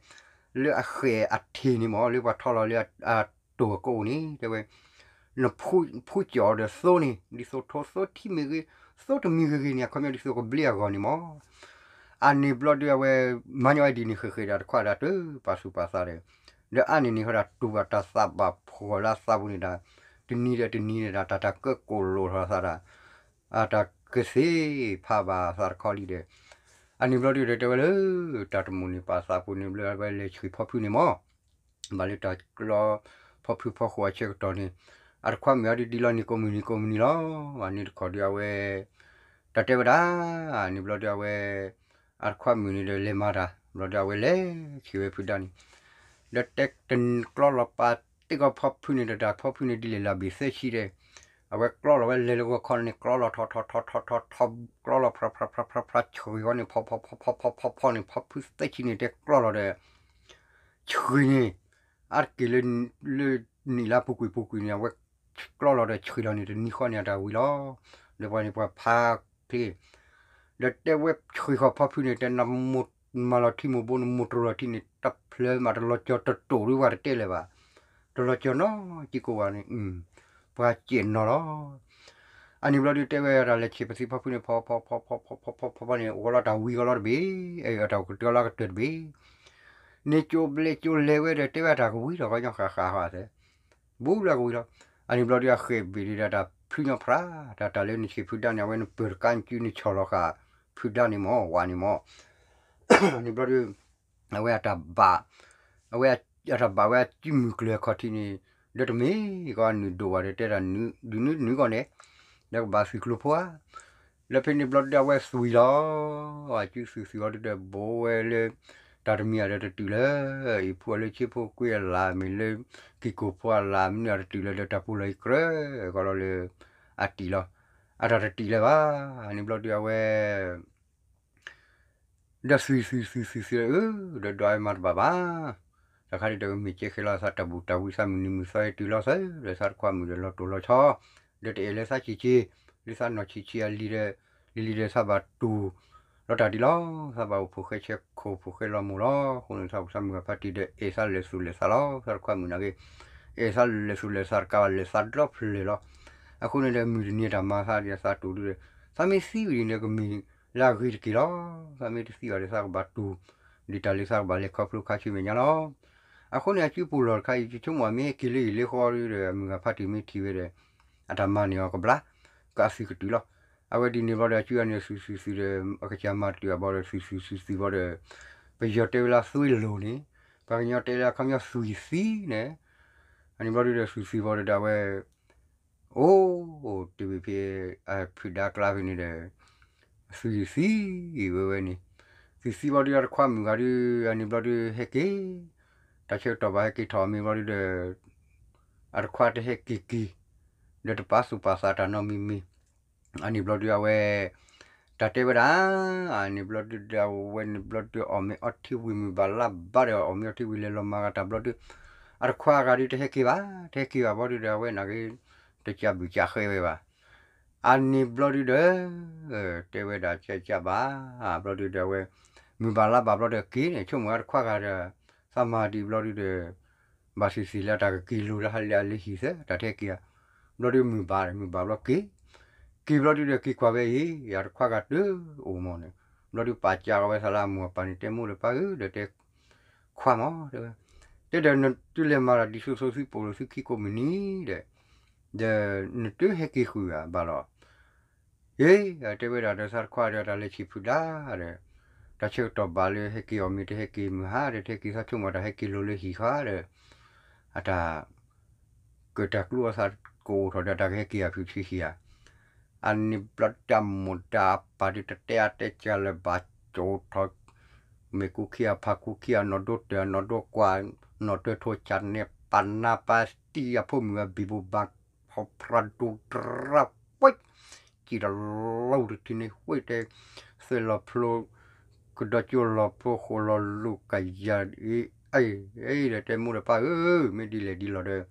လၢအဃဲးအထံၣ်န့ၣ်မး လၢပှၤထီလီၤလၢအတိၢ်အကိးန့ၣ် တဲဝဲ, နဖုကၠီၤအီၤဒီးသိန့ၣ် ဒ်သိးထိသိထံမ့ၢ်ဂ့ၤ, သိတမံၤဂ့ၤဂ့ၤန့ၣ် အခီပညီဒ်သိးကဘျ့အဂီၢ်န့ၣ်မး အန့ၣ်ဘျီဒုးအဝဲ မၤညီဝဲဒ်န့ၣ်ဃဲးဃဲးဒီးတခွါဒီးတပာ်သူၣ်ပာ်သးဒီး, ဒီးအါန့ၣ်န့ၣ်ဃီဒီးတူၢ်ဘၣ်တၢ်သးဘၣ်ဖှီၣ်လၢအသးပူၤန့ၣ်ဒီး, တနံၤဒီးတနံၤန့ၣ်ဒီး တၢ်တၢ်ကၢကိၣ်လိာ်ထီၣ်သးဒီး, အတၢ်ကသ့ဖးဘၣ်သးတခီလံဒီး, အန့ၣ်ဘျီဒုးဒီးတဲဝဲလၢ တၢ်တမိၣ်န့ၣ်ပာ်သးပူၤန့ၣ်ဘျီအဝဲလဲၤဆှံဖီဖုန့ၣ်မး ဘၣ်လၢတၢ်ကျီဖီဖုဖီဃိအဆၢကတီၢ်န့ၣ်, အတခွါမုၣ်အဒုးဒ်လီၤန့ၣ်ကိးမုၢ်နံၤကိးမုၢ်နံၤလီၤ. အန့ၣ်တခီဒုးအဝဲ တၢ်တဲဝဲဒၣ်, န့ၣ်ဘျီဒုးအဝဲ အတခွါမုၣ်န့ၣ်ဒီးလဲၤမၤတၢ်, ဘျီဒုးအဝဲလဲၤဆှံဝဲဖုဒၣ်န့ၣ်, ဒီးတဲတကျီလီၤပာ်တ့ၢ်ကီဖီဖုန့ၣ်ဒီးတၢ်ဖီဖုန့ၣ်ဒ်လဲၣ်လၢအဘ့ၣ်သၢဆံဒီး, အဝဲကျီလီၤဝဲလဲၤလၢဂီၤခီန့ၣ် ကျီလီၤထီၣ်ထီၣ်ထီၣ်ထီၣ်ထီၣ်ထီၣ် ကျီလီၤဖျါဖျါဖျါဖျါဖျါ ဆှံဃီန့ၣ် ဖီဖီဖီဖီဖီဖီန့ၣ် ဖီဖုသၢဆံန့ၣ်တဲကျီလီၤဒီး ဆှံန့ၣ် အါတက့ၢ်လၢ လၢနံၣ်လၢအပူၤကွံာ်ပူၤကွံာ်န့ၣ် အဝဲကျီလီၤဒီးဆှံလီၤန့ၣ် တနံၤဃီန့ၣ် အတၢ်ဝံၤလီၤ. ဒီးပှၤန့ၣ်ပှၤဖးဖျ့ ဒီးတဲဝဲဆှံဃီဖီဖုန့ၣ် တဲနမိၢ်မၤလီၤထံမိၢ်ဘိ နမိၢ်တရိလီၤထံန့ၣ် တဖျၢၣ်မးတလီၤကၠီၤတတိာ်ဒ်ပှၤတတဲလၢၤဘၣ်. တလီၤကၠီၤနီၢ်ကံကိးဝဲန့ၣ် ပှၤစဲးနီၤလီၤ. အန့ၣ်ဘျီဒုးတဲဝဲတၢ်လဲၤဆံးပသံဖီဖုန့ၣ် ဖီဖီဖီဖီဖီဖီဖီဖီဖီန့ၣ် အိၣ်ဝဲလီၤတၢ်ဝံၤဂီၤလီၤတဘ့ၣ်, အတၢ်ကတၢၢ်လီၤကတၢၢ်တဘ့ၣ်, န့ၣ်ကၠိဘျဲကၠိလဲၤဝဲဒီး တဲဝဲတၢ်ကဝံၤလီၤ ကညီဃာ်ဃာ်ဃာ်သဲ ဘူးလၢကဝံၤလီၤ. အန့ၣ်ဘျီဒုးအဃဲၣ်ဘ့ၣ်ဒုးဒီးတၢ်ဖျုညီဖျါ, တၢ်တၢ်လၢနဆံးဖုဒါန့ၣ် အဝဲနပၢၢ်တကါနစုနဆီၣ်လီၤဃာ် ဖုဒါန့ၣ်မၢ် ဝးန့ၣ်မၢ် န့ၣ်ဘျီဒုး အဝဲအတၢ်ဘၣ်, အဝဲအတၢ်ဘၣ်ဝဲအစုမုၢ်ကျၢၤအခီၣ်ထံးန့ၣ် ဒီးတမ့ၢ်ကီးအနုာ်ဒိၣ်ဘၣ်ဒီး တဲဒၣ်ဒုးနုာ်ကီးန့ၣ်, ဒီးကဘၣ်သုးကျိၤဖိဧါ, လၢဖဲန့ၣ်ဘျီဒုးအဝဲသွံၣ်လီၤ, အစုသွံၣ်သွံၣ်အီၤဒုးဒီး ဘိးဝဲလၢ တၢ်တမံၤအဒီးတတုၤလၢ အံၤဖုအီၤလၢဆ့ဖိကွ့အလၣ် မ့ၢ်လၢ က့ၤကိာ်ဖိအလၣ် မနုၤအတတုၤလၢဒီးတၢ်ပူၤလီၤအံၤကြၢး ကီးလီၤလၢ အတံၢ်လီၤ, အတၢ်တတံၢ်လၢၤဘၣ်, န့ၣ်ဘျီဒုးအဝဲ ဒီးသွံၣ်သွံၣ်သွံၣ်သွံၣ်သွံၣ်အၢ ဒီးဒွးဝဲမၤတဘၣ်ဘၣ်, တၢ်ခါဒုးဒီးမ့ၢ်ကဲဃဲလီၤသးတၢ်ဘူၣ်တၢ်ဝံသးမုၢ်နံၤမုၢ်သီဟဲတုၤလီၤသၢ ဒီးသးတခွါမုၣ်ဒီးလီၤတိၢ်လီၤဆီ, ဒီးတအဲၣ်လၢသးဆံးဆံး, လၢသးနီၢ်ဆံးဆံးအလံၤဒီး, လံၤလံၤဒီးသးဘၣ်တူၢ် လီၤတၢ်ဒ်လီၤ, သးဘၣ်အိၣ်ဖိၣ်ဃဲဆဲခိၣ်ဖိၣ်ဃဲလီၤမိၢ်လီၤ, အဃိန့ၣ်သးဘူၣ်သးမုၢ်ဂၤဖါတံၢ်ဒီးအဲၣ်သးလဲၤသူၣ်လဲၤသးလီၤ, သးတခွါမုၣ်နာ်က့, အဲၣ်သးလဲၤသူၣ်လဲၤသးတကးဘၣ်လဲၤသးဒီဖျၢၣ်လီၤ, အဃိန့ၣ်ဒီးမုၢ်တနံၤတၢ်မၤသးဒ်သးတူၢ်ဒုဒီး, သးမ့ၢ်သံဝံၤန့ၣ်ဒီးကမ့ၢ်လၢအဂ့ၤတက့ၢ်လီၤ, သးမ့ၢ်တသံဘၣ်ဒီးသးကဘၣ်တူၢ်, ဒ်တၢ်လၢသးကဘၣ်လဲၤခီဖျိခါဆူမဲာ်ညါလီၤ, အဃိန့ၣ်အစုပူၤလီၢ်တခါအံၤ ဆိကမိၣ်အမ့ၢ်ဟဲက့ၤလၢအံၤလၢဃီဒုဒီး အမုၢ်ဂၤဖါတံၢ်မ့ၢ်ထံၣ်ဝဲဒီး, အတၢ်မၤန့ၢ်အီၤကဘျါ, ကအသုကတုၤလီၤ, အဝဲဒ်န့ၣ်ဘျီဒီးအစုအန့ၣ်သုသုသုဒီး အကစၢ်မၤတတုၤအဘီဒီးသုသုသုသုဘီဒီး, ပယီၤတဲဝဲလၢသွံလိၤန့ၣ်, ပှၤကညီတဲလၢအခီပညီသွံၣ်သံန့ၣ်, အန့ၣ်ဘျီဒုဒီးသုသုဘီဒီးဒၣ်ဝဲ အိၣ်, တဘ့ၣ်ဖဲ, ဖုဒါကျါဖဲန့ၣ်ဒီး, သုသံဝဲဝဲန့ၣ်, သုသံဘျီဒုဒီးတခွါမုၣ်ဂၤဒု, အန့ၣ်ဘျီဒုဟဲက့ၤ, တၢ်ဆၢကတီၢ်ဘၣ်ဟဲက့ၤထီၣ်အမ့ၢ်ဘျီဒုဒီး, အတခွါတဟဲက့ၤက့ၤ, ဒီးတပာ်သူၣ်ပာ်သးတၢ်နီတမံၤမံၤ, အန့ၣ်ဘျီဒုအဝဲ တၢ်တဲဝဲဒၣ်, အန့ၣ်ဘျီဒုဒီးအဝဲန့ၣ်ဘျီဒုအီၣ်မ့ၤအီထံဝံၤမုၢ်ဘၣ်လါဘၣ်ဒီးအီၣ်မ့ၤအီထံဝံၤလဲၤလီၤမၤဂၤတၢ်ဘျီဒု, အတခွါဂၤဒုတဟဲက့ၤဘၣ်, တဟဲက့ၤဘၣ်ဘျီဒုဒီးအဝဲနာ်က့, တကးဘုၣ်ကးဃဲဝဲဘၣ်, အန့ၣ်ဘျီဒုဒီး, တဲဝဲဒၣ်ကကးဘၣ်, ဘျီဒုဒီးအဝဲ, မုၢ်ဘၣ်လါဘၣ်ဘျီဒီးက့ၤန့ၣ် ဆိကမိၣ်အတခွါဂၤဒီး, သးမၤဒံးဘျီဒုဒီး ဘၣ်သ့ၣ်သ့ၣ်လၢတၢ်ကက့ၤလိၤလၢဟးလၢအလၢဟံၣ်သၢ တၢ်တဟဲက့ၤဧါ, ဘျီဒုမုၢ်ဘၣ် မုၢ်ဘၣ်ဘျီက့ၤ, က့ၤဘျီဒုဒီးက့ၤကွၢ်ဝဲအံၤ အတခွါဂၤတအိၣ်မးန့ၣ်, ဘျီဒုပာ်ကၢ်ဃီဝဲသးလၢအမိၢ်အပၢ်န့ၣ် တဲမိၢ်ဒီးပၢ်ဧၢ ဒီးတဲ, ခွါမး တဲဝဲ, တဲဒီးနတုၤလဲၤမၤတၢ်ဒ်သိးသိးသုပိာ်လိာ်သုခံကိးမုၢ်နံၤဒီး, ဒီးနတဟဲက့ၤဃုာ်ဧါဘၣ်လီၤ အ့ တဲဝဲဒၣ်ဒီးသးတခွါဒီးတၢ်လဲၤဆံးဖုဒါဒီး, တၢ်ဆၢကတီၢ်ဘၣ်လၢဟဲက့ၤအီၤမ့ၢ်တဟဲက့ၤမုၢ်ဟါဒီးတဟဲက့ၤသးဆိကမိၣ်တၢ်ဟဲက့ၤလိၤလၢဟံၣ်ဃါဒီး, အတၢ်, ကတၢ်ကျိအသးကအိၣ်ထီၣ်ဒီးတၢ်ကဟဲက့ၤအဖုးဆံဟံၣ်ဧါ, အန့ၣ်ဘျီတၢ်မိၢ်တၢ်အပၢ်ဒုးတတဲအါတဲကၢလၢၤဘၣ်ကၠိထီၣ် မ့ၢ်ကူခံအဖးကူခံအနီၢ်ဒိတၢၢ်အနီၢ်ဒိကွၢ်, နီၢ်တၢၢ်ထိၣ်ဆၣ်န့ၣ် ပာ်နါပာ်တံၢ်အဖိမုၣ်အဘံၣ်ဘိဘၣ်, ဖီဖရၣ်ဒိတရၣ်ပှဲၤ, စံၣ်တလီၤတထံၣ်န့ၣ် ဝဲတဲ, သဲလီၤဖျိ, ကဒီကၠိလီၤဖျိဃိလီၤလူၤကယၤအံၤ, အံၤဒီးတဲမိၢ်ဒီးပၢ်ဧၢ, မ့ၢ်ဒ်လဲၣ်ဒ်လီၤဒီး တၢ်ဂ့ၢ်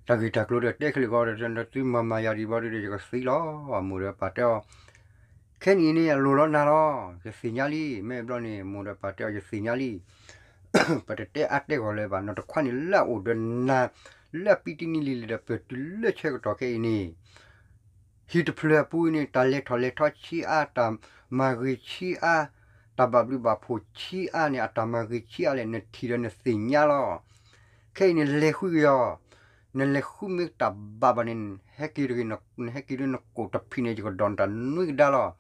တၢ်ကျိၤဒီးတဲခဲလၢာ်ဂီၤဒီး နသုမၤမၤယၤဒံးဘျီဒုဒီး ယကသံလီၤ, မိၢ်ဒီးပၢ်တဲအီၤ, ခဲနံၣ်အံၤန့ၣ် အလိၤလီၤနၤလီၤ, ယသ့ၣ်ညါလံ, မ့ၢ်ဘျီန့ၣ် မိၢ်ဒီးပၢ်တဲအီၤ ယသ့ၣ်ညါလံ, ပတတဲအါတဲဂီၢ်လၢၤဘၣ်, နီၢ်တခွါန့ၣ် လၢအအိၣ်ဒီးနၤ, လၢအပံတနံၤလံၤလံၤဒီး ပတုၤလၢဆၢကတီၢ်ခဲအံၤန့ၣ် ဟံၣ်တဖျၢၣ်အပူၤအံၤန့ၣ် တၢ်လဲၤထီၣ်လဲၤထီဆံးအါ, တၢ်မၤဂ့ၤဆံးအါ, တၢ်ဘၣ်ဘျုးဘၣ်ဖှိၣ်ဆံးအါန့ၣ် အတၢ်မၤဂ့ၤဆံးအါလဲၣ် နထံၣ်ဒီးနသ့ၣ်ညါလီၤ. ခဲအံၤန့ၣ် လဲၤဃုက့ၤအီၤ, နလဲၤဃုမ့ၢ်တၢ်ဘၣ်ဘၣ်န့ၣ် ဟဲက့ၤတဂ့ၤ, နဟဲက့ၤဒီးနကိာ်တဖံးန့ၣ် ယကဒိးနတၢ်နွံကဒါလီၤ.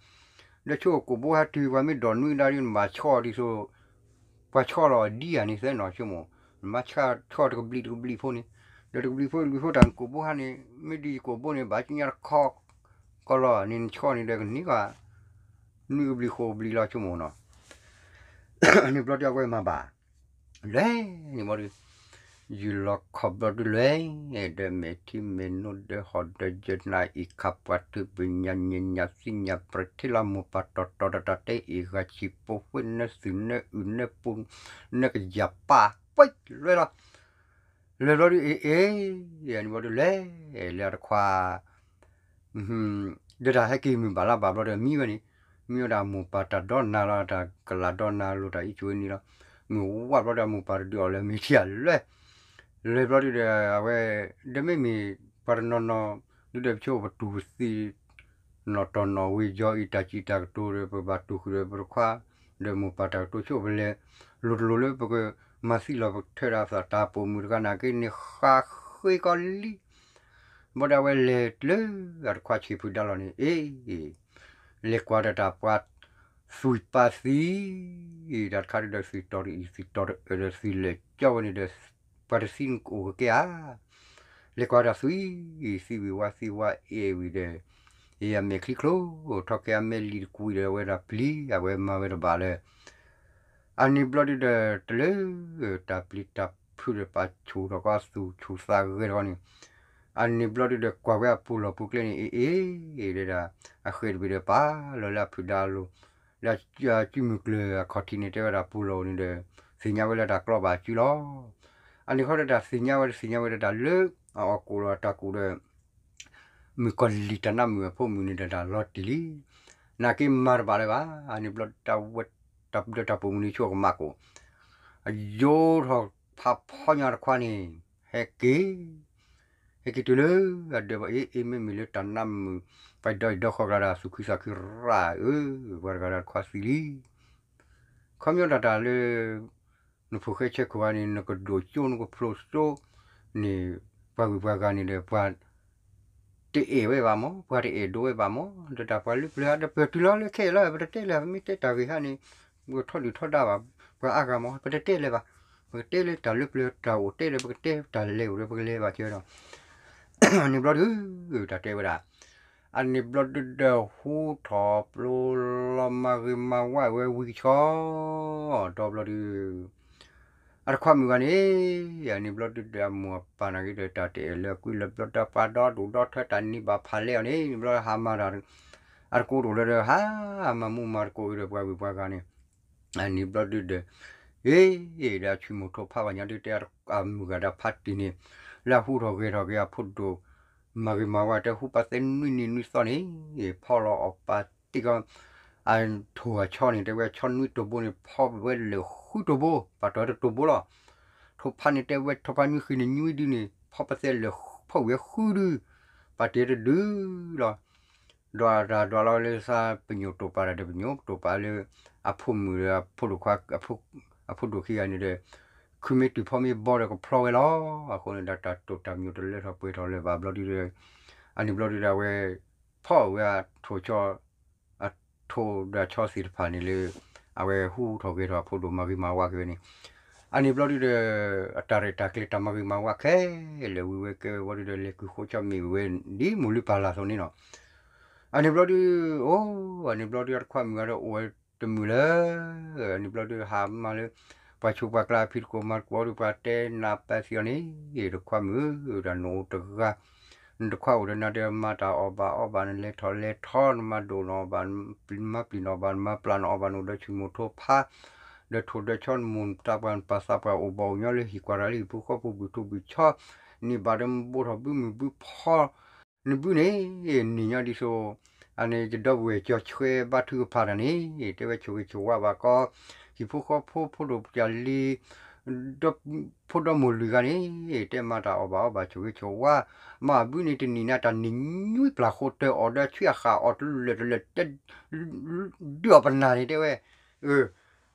ဒီးဆိကမိၣ်ကိာ်ဘိဟါတုၤ ပှၤမ့ၢ်ဒိးနွံကဒါဒီး နဘၣ်ဆီၣ်ဒ်သိး ပှၤဆီၣ်လီၤဒ်ယၤန့ၣ်သၢနီၤ ဆိကမိၣ်, နဘၣ်ဆီၣ်တကဘျံးတကဘျံးဖိန့ၣ်, ဒီးတကဘျံးဖိတကဘျံးဖိတၢ်ကိာ်ဘိဟါန့ၣ် မ့ၢ်ဒ်ယကိာ်ဘိန့ၣ် ဘၣ်ကညါတခီ ကီလီၤန့ၣ် နဆီၣ်န့ၣ်ဒီးကန့ၢ်ဘၣ် နွံကဘျံးဃိးကဘျံးလီၤ ဆိကမိၣ်နီၤ. န့ၣ်ဘျီဒုးအဝဲမၤဘၣ် လဲၤန့ၣ်ဘျီဒုး ယုၢ်လီၤခီၣ်ဘျီဒုးလဲၤ ဒီးမဲာ်ထံမဲာ်နိဒီးဟီၣ်ဒီးယၢနၤအံၤခးပှၤထူဘ့ၣ်ညါညါညါသံညါပြထံလီၤမိၢ်ပၢ်တီၤတီၤတတၢ်တဲအံၤဂၤဆံးပိာ်ဝဲနသုနအုၣ်နပူၤ နကယၤပၢ် ပှဲၤလဲၤလီၤ. လဲၤဘျီဒုးအ့ၣ်အ့ၣ် န့ၣ်ဘျီဒုးလဲၤ လဲၤအတခွါ ဒီးတၢ်ဟဲက့ၤမုၢ်ဘၣ်လါဘၣ်ဘျီဒီးမံဝဲန့ၣ်, မံဝဲဒၣ်မိၢ်ပၢ်တၢ်ဒီနၤလီၤ တၢ်ကလၤဒီနၤလိၤတၢ်အံးကၠိဝဲန့ၣ်လီၤ. မုၢ်ဝးဘျီဒီးမိၢ်ပၢ်တဒုးအီၤလၢမ့ၢ်ထံၣ်အလွဲၢ်, လဲၤဘျီဒုးဒီးအဝဲ ဒီးမ့မ့ၢ်ပှၤတနီၤနီၤ ဒုးဒီးပဆိပတူၢ်ပသံ နီၣ်တီၢ်နီၣ်ဝံၤ ယီၤအံၤတၢ်စံးတၢ်ကတိၤဒီး ပဘၣ်တူၢ်ဃုာ်ဒီးပတခွါ ဒီးမိၢ်ပၢ်တၢ်ကတိၤဆိ ပလဲၤလိၤတလိၤလၢ ပကမၤသံလီၤပကထၢဒၣ်သး တၢ်ပိာ်မုၣ်တဂၤနာ်က့န့ၣ် ဃးဃ့ကီလံ ဘၣ်ဒီးအဝဲလဲၤလၢအတခွါဆံးဖုဒါလီၤန့ၣ် အ့ လဲၤကွၢ်ဒီးတၢ်ပှၤသွံၣ်ပာ်သံ တၢ်တခါဒုးဒီးသွံၣ်တီၤတအံၤ သွံၣ်တီၤတအၢၣ်ဒီးသွံၣ်လၢာ်ကၠီဝဲန့ၣ်ဒီး ပှၤတသံနကအိၣ်ကကဲဧါ လဲၤကွၢ်တၢ်သွံၣ် သံဝံၤဝါသံဝါအဲၣ်ဝံၤဒီး အ့ အမဲာ်ချံချိၣ် ထီၣ်ကဲအမဲာ်လံတကွံာ်ဒီး အဝဲဒၣ်ပျံၤ အဝဲမၤဝဲတဘၣ်လၢ အန့ၣ်ဘျီဒုးဒီး တလၢ တၢ်ပျံၤတၢ်ဖုးဒီးပာ်ဆူၣ်ထီၣ်ကီသူၣ်ဆူၣ်သးဂဲၤထီၣ်န့ၣ် အန့ၣ်ဘျီဒုးဒီး ကွၢ်ဝဲအပူၤလီၢ်ပူၤကျဲန့ၣ် အ့ အ့ ဒဲဒၣ် အဃဲၢ်တဘ့ၣ်ဒီးပာ်လီၤလၢအဖုဒါအလိၤ လၢအစုမုၢ်ကျၢၤအခီၣ်ထံးန့ၣ် တဲဝဲဒၣ်ပူၤလီၢ်န့ၣ်ဒီး သ့ၣ်ညါဝဲလၢတၢ်ကျီဘၣ်စုလီၤ. အန့ၣ်ခီဒီးတၢ်သ့ၣ်ညါဝဲ တသ့ၣ်ညါဝဲဒီးတၢ်လၢ အအီၣ်ကိၣ်လီၤတၢ်ကူၣ်ဒီး မုၣ်ကီၤလံၢ်တၢ်နါမုၣ်အဖိမုၣ်န့ၣ်ဒီးတၢ်လီၤတံၢ်လံ. နာ်က့မၤတဘၣ်လၢၤဘၣ်. အန့ၣ်ဘျီ တၢ်ပဒၢတၢ်ပိာ်မုၣ်န့ၣ်ဆိကမၣ်ကိၣ် ယိထီၣ်ဖးဖီညီတခွါန့ၣ် ဟဲက့ၤ ဟဲက့ၤတုၤလၢအဒၢးဘၣ်အ့ အ့ မ့မ့ၢ်လၢတၢ်နါမုၣ် ပှၤဒီအံၤဒီဃီကျါဒၣ်သူၣ်ခုသးခုရၣ်ဧၢ ပှၤတဂၤဒီးတခွါသံလံ. ခီပညီတၢ်တၢ်လၢ နဖိၣ်ဃဲဆဲခိၣ်ဂၤန့ၣ် နကဒိၣ်စိနကဖျိစိန့ၣ် ပှၤဂုၤပှၤဂၤန့ၣ်ဒီး ပှၤတအဲၣ်ဝဲဘၣ်မး ပှၤတအဲၣ်ဒိးဝဲဘၣ်မး ဒီးတၢ်ပှၤလၢပျၢၤဟးဒီးပတုၤလီၤလၢခဲအံၤလီၤ ပတတဲလၢၤ ပမ့ၢ်တဲတၢ်ဂ့ၢ်ဟါန့ၣ် ပကထီဒုၣ်ထီဒါဘၣ် ပှၤအါဂၤမး ပတတဲလၢၤဘၣ် ပကတဲလၢတၢ်လၢပျၢၤတၢ်အိၣ်တဲဒီး ပကတဲတၢ်လဲၤအိၣ်ဒီး ပကလဲၤဘၣ်ကဲဒီး န့ၣ်ဘျီဒုး တၢ်တဲဝဲဒၣ် အန့ၣ်ဘျီဒုးဒီးဟူထီၣ်ပျိလီၤမၤဂ့ၤမၤဝါဝဲဝံၤကဆီ ဒီဘျီဒုး အတခွါမုၣ်ဂၤန့ၣ် အန့ၣ်ဘျီဒုးဒီးအမိၢ်အပၢ်နာ်က့ဒီး တၢ်တအဲၣ်လၢအကွံလၢဘျီဒီး ပှၤဒီဒိၣ်ဒီထၢတၢ်နံၤဘၣ်ဖးလဲအီၤန့ၣ် န့ၣ်ဘျီဟးမၤတၢ် အတကိးတအိၣ်လၢၤဒီး ဟးမၤမူမၤတကိးက့ၤဒီးပှၤဂုၤပှၤဂၤန့ၣ် အန့ၣ်ဘျီဒုးဒီး အ့ ဒီးအဆံးမိၢ်ထိဖးဘၣ်ညါဒုးတဲအမုၢ်ဂၤဒီးဖးတံၢ်န့ၣ် လၢအဟူထီၣ်ဂဲၤထီၣ်က့ၤအဖိဒိၣ် မၤဂ့ၤမၤဝါတဲဟူပာ်သဲနွံနံၤနွံသီန့ၣ် ဖီလီၤအီၣ်ပာ်တ့ၢ်ကီ အထိၣ်အဆီန့ၣ် တဲဝဲဆီနွံတိၢ်ဘိန့ၣ် ဖီဝဲလၢာ်ဃုတိၢ်ဘိ ပာ်တီၤတတိၢ်ဘိလီၤ. ထိဖးန့ၣ်တဲဝဲထိဖးနွံဃံန့ၣ်နွံဒုန့ၣ် ဖီပသဲလၢာ်ဖီဝံၤအဃုဒု ပာ်တ့ၢ်တဒုလီၤ. ဒွးတၢ်ဒွးလီၤလၢသးပညိၣ်တိာ်ပာ်တၢ်ဒီးပညိၣ်တိာ်ပာ်လၢ အဖိမုၣ်ဒီးအဖိဒိၣ်ခွါ အဖိဒိၣ်ခံဂၤန့ၣ်ဒီး ခုမ့ၢ်တုၤဖီမ့ၢ်ဘီဒီးကဖျီဝဲလီၤ. အဃိန့ၣ်ဒီးတၢ်တိာ်တၢ်ပညိၣ်တလၢထီၣ်ပှဲၤထီၣ်လၢၤဘၣ်ဘျီဒုဒီး အန့ၣ်ဘျီဒုဒီးအဝဲ ဖီၣ်ဝဲအထိၣ်ဆီ အထိၣ်ဒီးဆီသ့ၣ်တဖၣ်န့ၣ်လၢ အဝဲဟူထီၣ်ဂဲၤထီၣ်အဖိဒိၣ်မၤဂ့ၤမၤဝါက့ၤဝဲန့ၣ် အန့ၣ်ဘျီဒုဒီး အတၢ်ရဲၣ်တၢ်ကျဲၤတၢ်မၤဂ့ၤမၤဝါခဲလၢာ်ဝံၤဝဲကဲဝဲဘျီဒုဒီး လဲၤကုၢ်ဃိဆီမ့ၢ်ဝံၤဝဲ ဒ်မိၢ်လုၢ်ပၢ်လၢ်အသိးန့ၣ်လီၤ. အန့ၣ်ဘျီဒု အိၣ် အန့ၣ်ဘျီဒုအတခွါမုၣ်ဂၤဒီးအိၣ်ဝဲတမုာ်လၢၤ အန့ၣ်ဘျီဒုဟးမၤလၢ ပှၤဆူးပှၤကျါအဖံးသကိးမၤသကိးဒီးပှၤတဲနၤပၢ်သံအီၤန့ၣ် တခွါမုၣ် တၢ်နအိၣ်တဂၤ နတခွါအိၣ်ဒီးနၤဒီးမၤတၢ်အီၣ်ဘၣ်အီဘၣ် နလဲၤထီၣ်လဲၤထီ နမၤဒိၣ်နအီၣ်ဘၣ် နမၤပျံၤနအီၣ်ဘၣ် နမၤပျၢ်နအီၣ်ဘၣ် နအိၣ်ဒီးဆူၣ်မိၢ်ထိဖး ဒီးထိၣ်ဒီးဆီ နမိၢ်နတၢ်ပှၤနပာ်သးပှၢ်အိၣ်ဘၣ်အိၣ်ညီလၢဟံၣ်ကွၢ်တၢ်လၢဟံၣ်ဖိဃီဖိဘုၣ်ထူဘုၣ်ဆီ န့ၢ်ဘၣ်ဒီးနဘိးထီၣ်ဘုမုၢ်ဘုဖီ နဘုန့ၣ် န့ၣ်ညီဒ်သိး အန့ၣ်ယဒီပုၢ်ဝဲၢ်ကၠီဆှဲဘါထုကဖၣ်တၢ်န့ၣ် တဲဝဲဆိၣ်ဂ့ၤဆိၣ်ဝါဘၣ်ကီ ဟံၣ်ဖိဃီဖိဖိဒိၣ်ပၠၣ်လံၤ ဒီဖိဒီမိၢ်လွံၢ်ဂၤန့ၣ် တဲမၤတၢ်အီၣ်ဘၣ်အီဘၣ်ဆိၣ်ဂ့ၤဆိၣ်ဝါ မ့ၢ်အဘုန့ၣ်တနံၣ်နၤတၢ်နံၣ်နွံပျၢ်ဃိတၢၢ်အီၤဒီးဆွံအဃၣ်အီၤတလၢာ်တလၢာ်တဲ ဒုးအီၣ်ပနၢ်န့ၣ်တဲဝဲ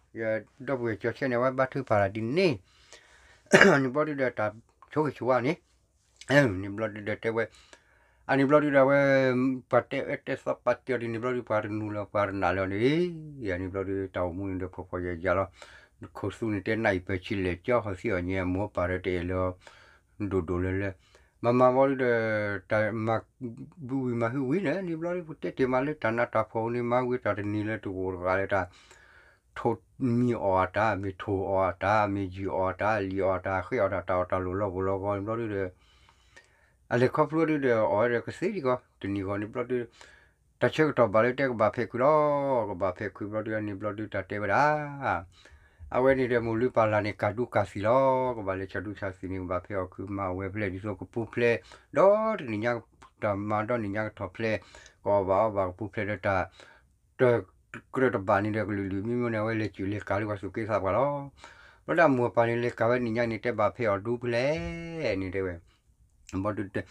ဒီပုၢ်ဝဲၢ်ကၠီဆှဲန့ၣ် အဝဲဘါထုကဖၣ်တၢ်ဒ်န့ၣ် န့ၣ်ဘျီဒုဒီးတၢ်ဆိၣ်ဂ့ၤဆိၣ်ဝါန့ၣ် န့ၣ်ဘျီဒုဒီးတဲဝဲ အန့ၣ်ဘျီဒုဒီးအဝဲ ပှၤတဲအၢတဲသီပာ်တ့ၢ်အီၤဒ်န့ၣ်ဘျီဒု ပှၤတနူၤလၢၤပှၤတနာ်လၢၤန့ၣ် အန့ၣ်ဘျီဒု တၢ်အိၣ်မူန့ၣ်ဒီးဖှီၣ်ဖှီၣ်ယာ်ယာ်လီၤ. ခိၣ်သူန့ၣ်တဲနၢ်အံၤပၢၢ်ဆံးလဲၣ်ကၠီ ဟီၣ်သံအီၣ်ညဲအမိၢ်ပၢ်ဒီးတအဲၣ်လၢၤ ဒိၣ်ဒိၣ်လၢလၢ မၤမၤဘျီဒုဒီး တၢ်မၤဘုဝံၤမၤဟုဝံၤန့ၣ် န့ၣ်ဘျီဒု ပတဲတ့ၢ်မးလၢတၢ်နးတၢ်ဖှီၣ်န့ၣ် မၤဝံၤတၢ်တနံၤလၢတဂိာ်တဂၤလၢတၢ် ထိၣ်မံၤအီၣ်အတၢ် မ့ၢ်ထိၣ်အီၣ်အတၢ် မ့ၢ်ယုၢ်အီၣ်အတၢ် လံာ်အီၣ်အတၢ် ဃ့အီၣ်တၢ် တၢ်အီၣ်တၢ်လိၣ်လီၤဘိလီၤဂီၤန့ၣ်ဘျီဒုဒီး အလဲၤခီဖျိဒုဒီး အီၣ်ဝဲဒီးကသ့ဒံးကီး တနံၤဂီၤန့ၣ်ဘျီဒု တၢ်ဆၢကတီၢ်ဘၣ်လၢတဲကဘၣ်ဖဲးခုလီၤ ကဘၣ်ဖဲးခုဘျီဒု အန့ၣ်ဘျီဒုတၢ်တဲဝဲဒၣ် အဝဲန့ၣ်ဒီးမိၢ်လုၢ်ပၢ်လၢ်န့ၣ် ကးဒူကးသံလီၤ ကဘၣ်လဲၤဆးဒူဆးသံန့ၣ် ကဘၣ်ဖဲးအီၣ်ခုမၤအီၣ်ဝဲဖျဲၣ်ဒ်သိးကပူၤဖျဲး ဒီးတနံၤညါ တၢ်မၤဒီးနံၤညါကထီၣ်ဖျဲး ကအီၣ်ဘၣ်အီဘၣ်ကပူၤဖျဲးဒီးတၢ် တကြၢးတဘၣ်န့ၣ်ဒီးကလုာ်လုာ်မံမံန့ၣ် အဝဲလဲၤစူၢ်လဲၤကးလၢပှၤသူၣ်က့သးပှၢ်လီၤ. ဘျီဒုအမိၢ်အပၢ်န့ၣ် လဲၤကးဝဲနံၤညါန့ၣ် တဲဘၣ်ဖဲးအီၣ်ဒူဖဲလဲၣ်န့ၣ်တဲဝဲ ဘျီဒုတဲ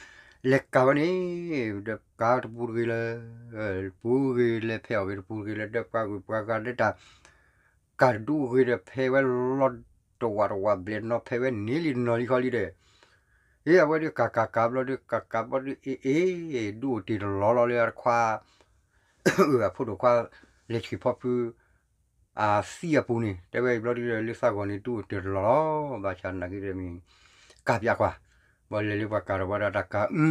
လဲၤကၤဝဲန့ၣ် ဒီးကၤတပူၤတဂ့ၤလၢ ပူၤဂ့ၤ လဲၤဖဲးအီၣ်ဂ့ၤတပူၤတဂ့ၤလၢ ဒီးပှၤဂုၤပှၤဂၤလၢတၢ် ကၤတဒူၣ်ဂ့ၤဒီး ဖဲဝဲလီၤတဝးတဝးဘျဲၣ်နီၤ ဖဲဝဲန့ၣ်လံနီၤလံခီလံဒီး အ့ အဝဲဒုးကၤကၤကၤဘျီဒုး ကၤကၤဘျီဒုး အ့ အ့ ဒူၣ်အိၣ်တ့ၢ်တလီၤလီၤလၢအတခွါ အဖိဒိၣ်ခွါ လဲၤဆှံဖီဖု အသံအပူၤန့ၣ် တဲဝဲအံၤဘျီဒုးဒီး လၢသးဂီၤန့ၣ် ဒူၣ်အိၣ်တ့ၢ်တလီၤလီၤ ဘၣ်ဆၣ်နာ်က့ဒီးမ့ၢ် ကၤပၠးကွၢ် ဘၣ်လဲၤလၢပှၤကၤထီၣ်ဘၣ်ဒီးတၢ်ကၤ အု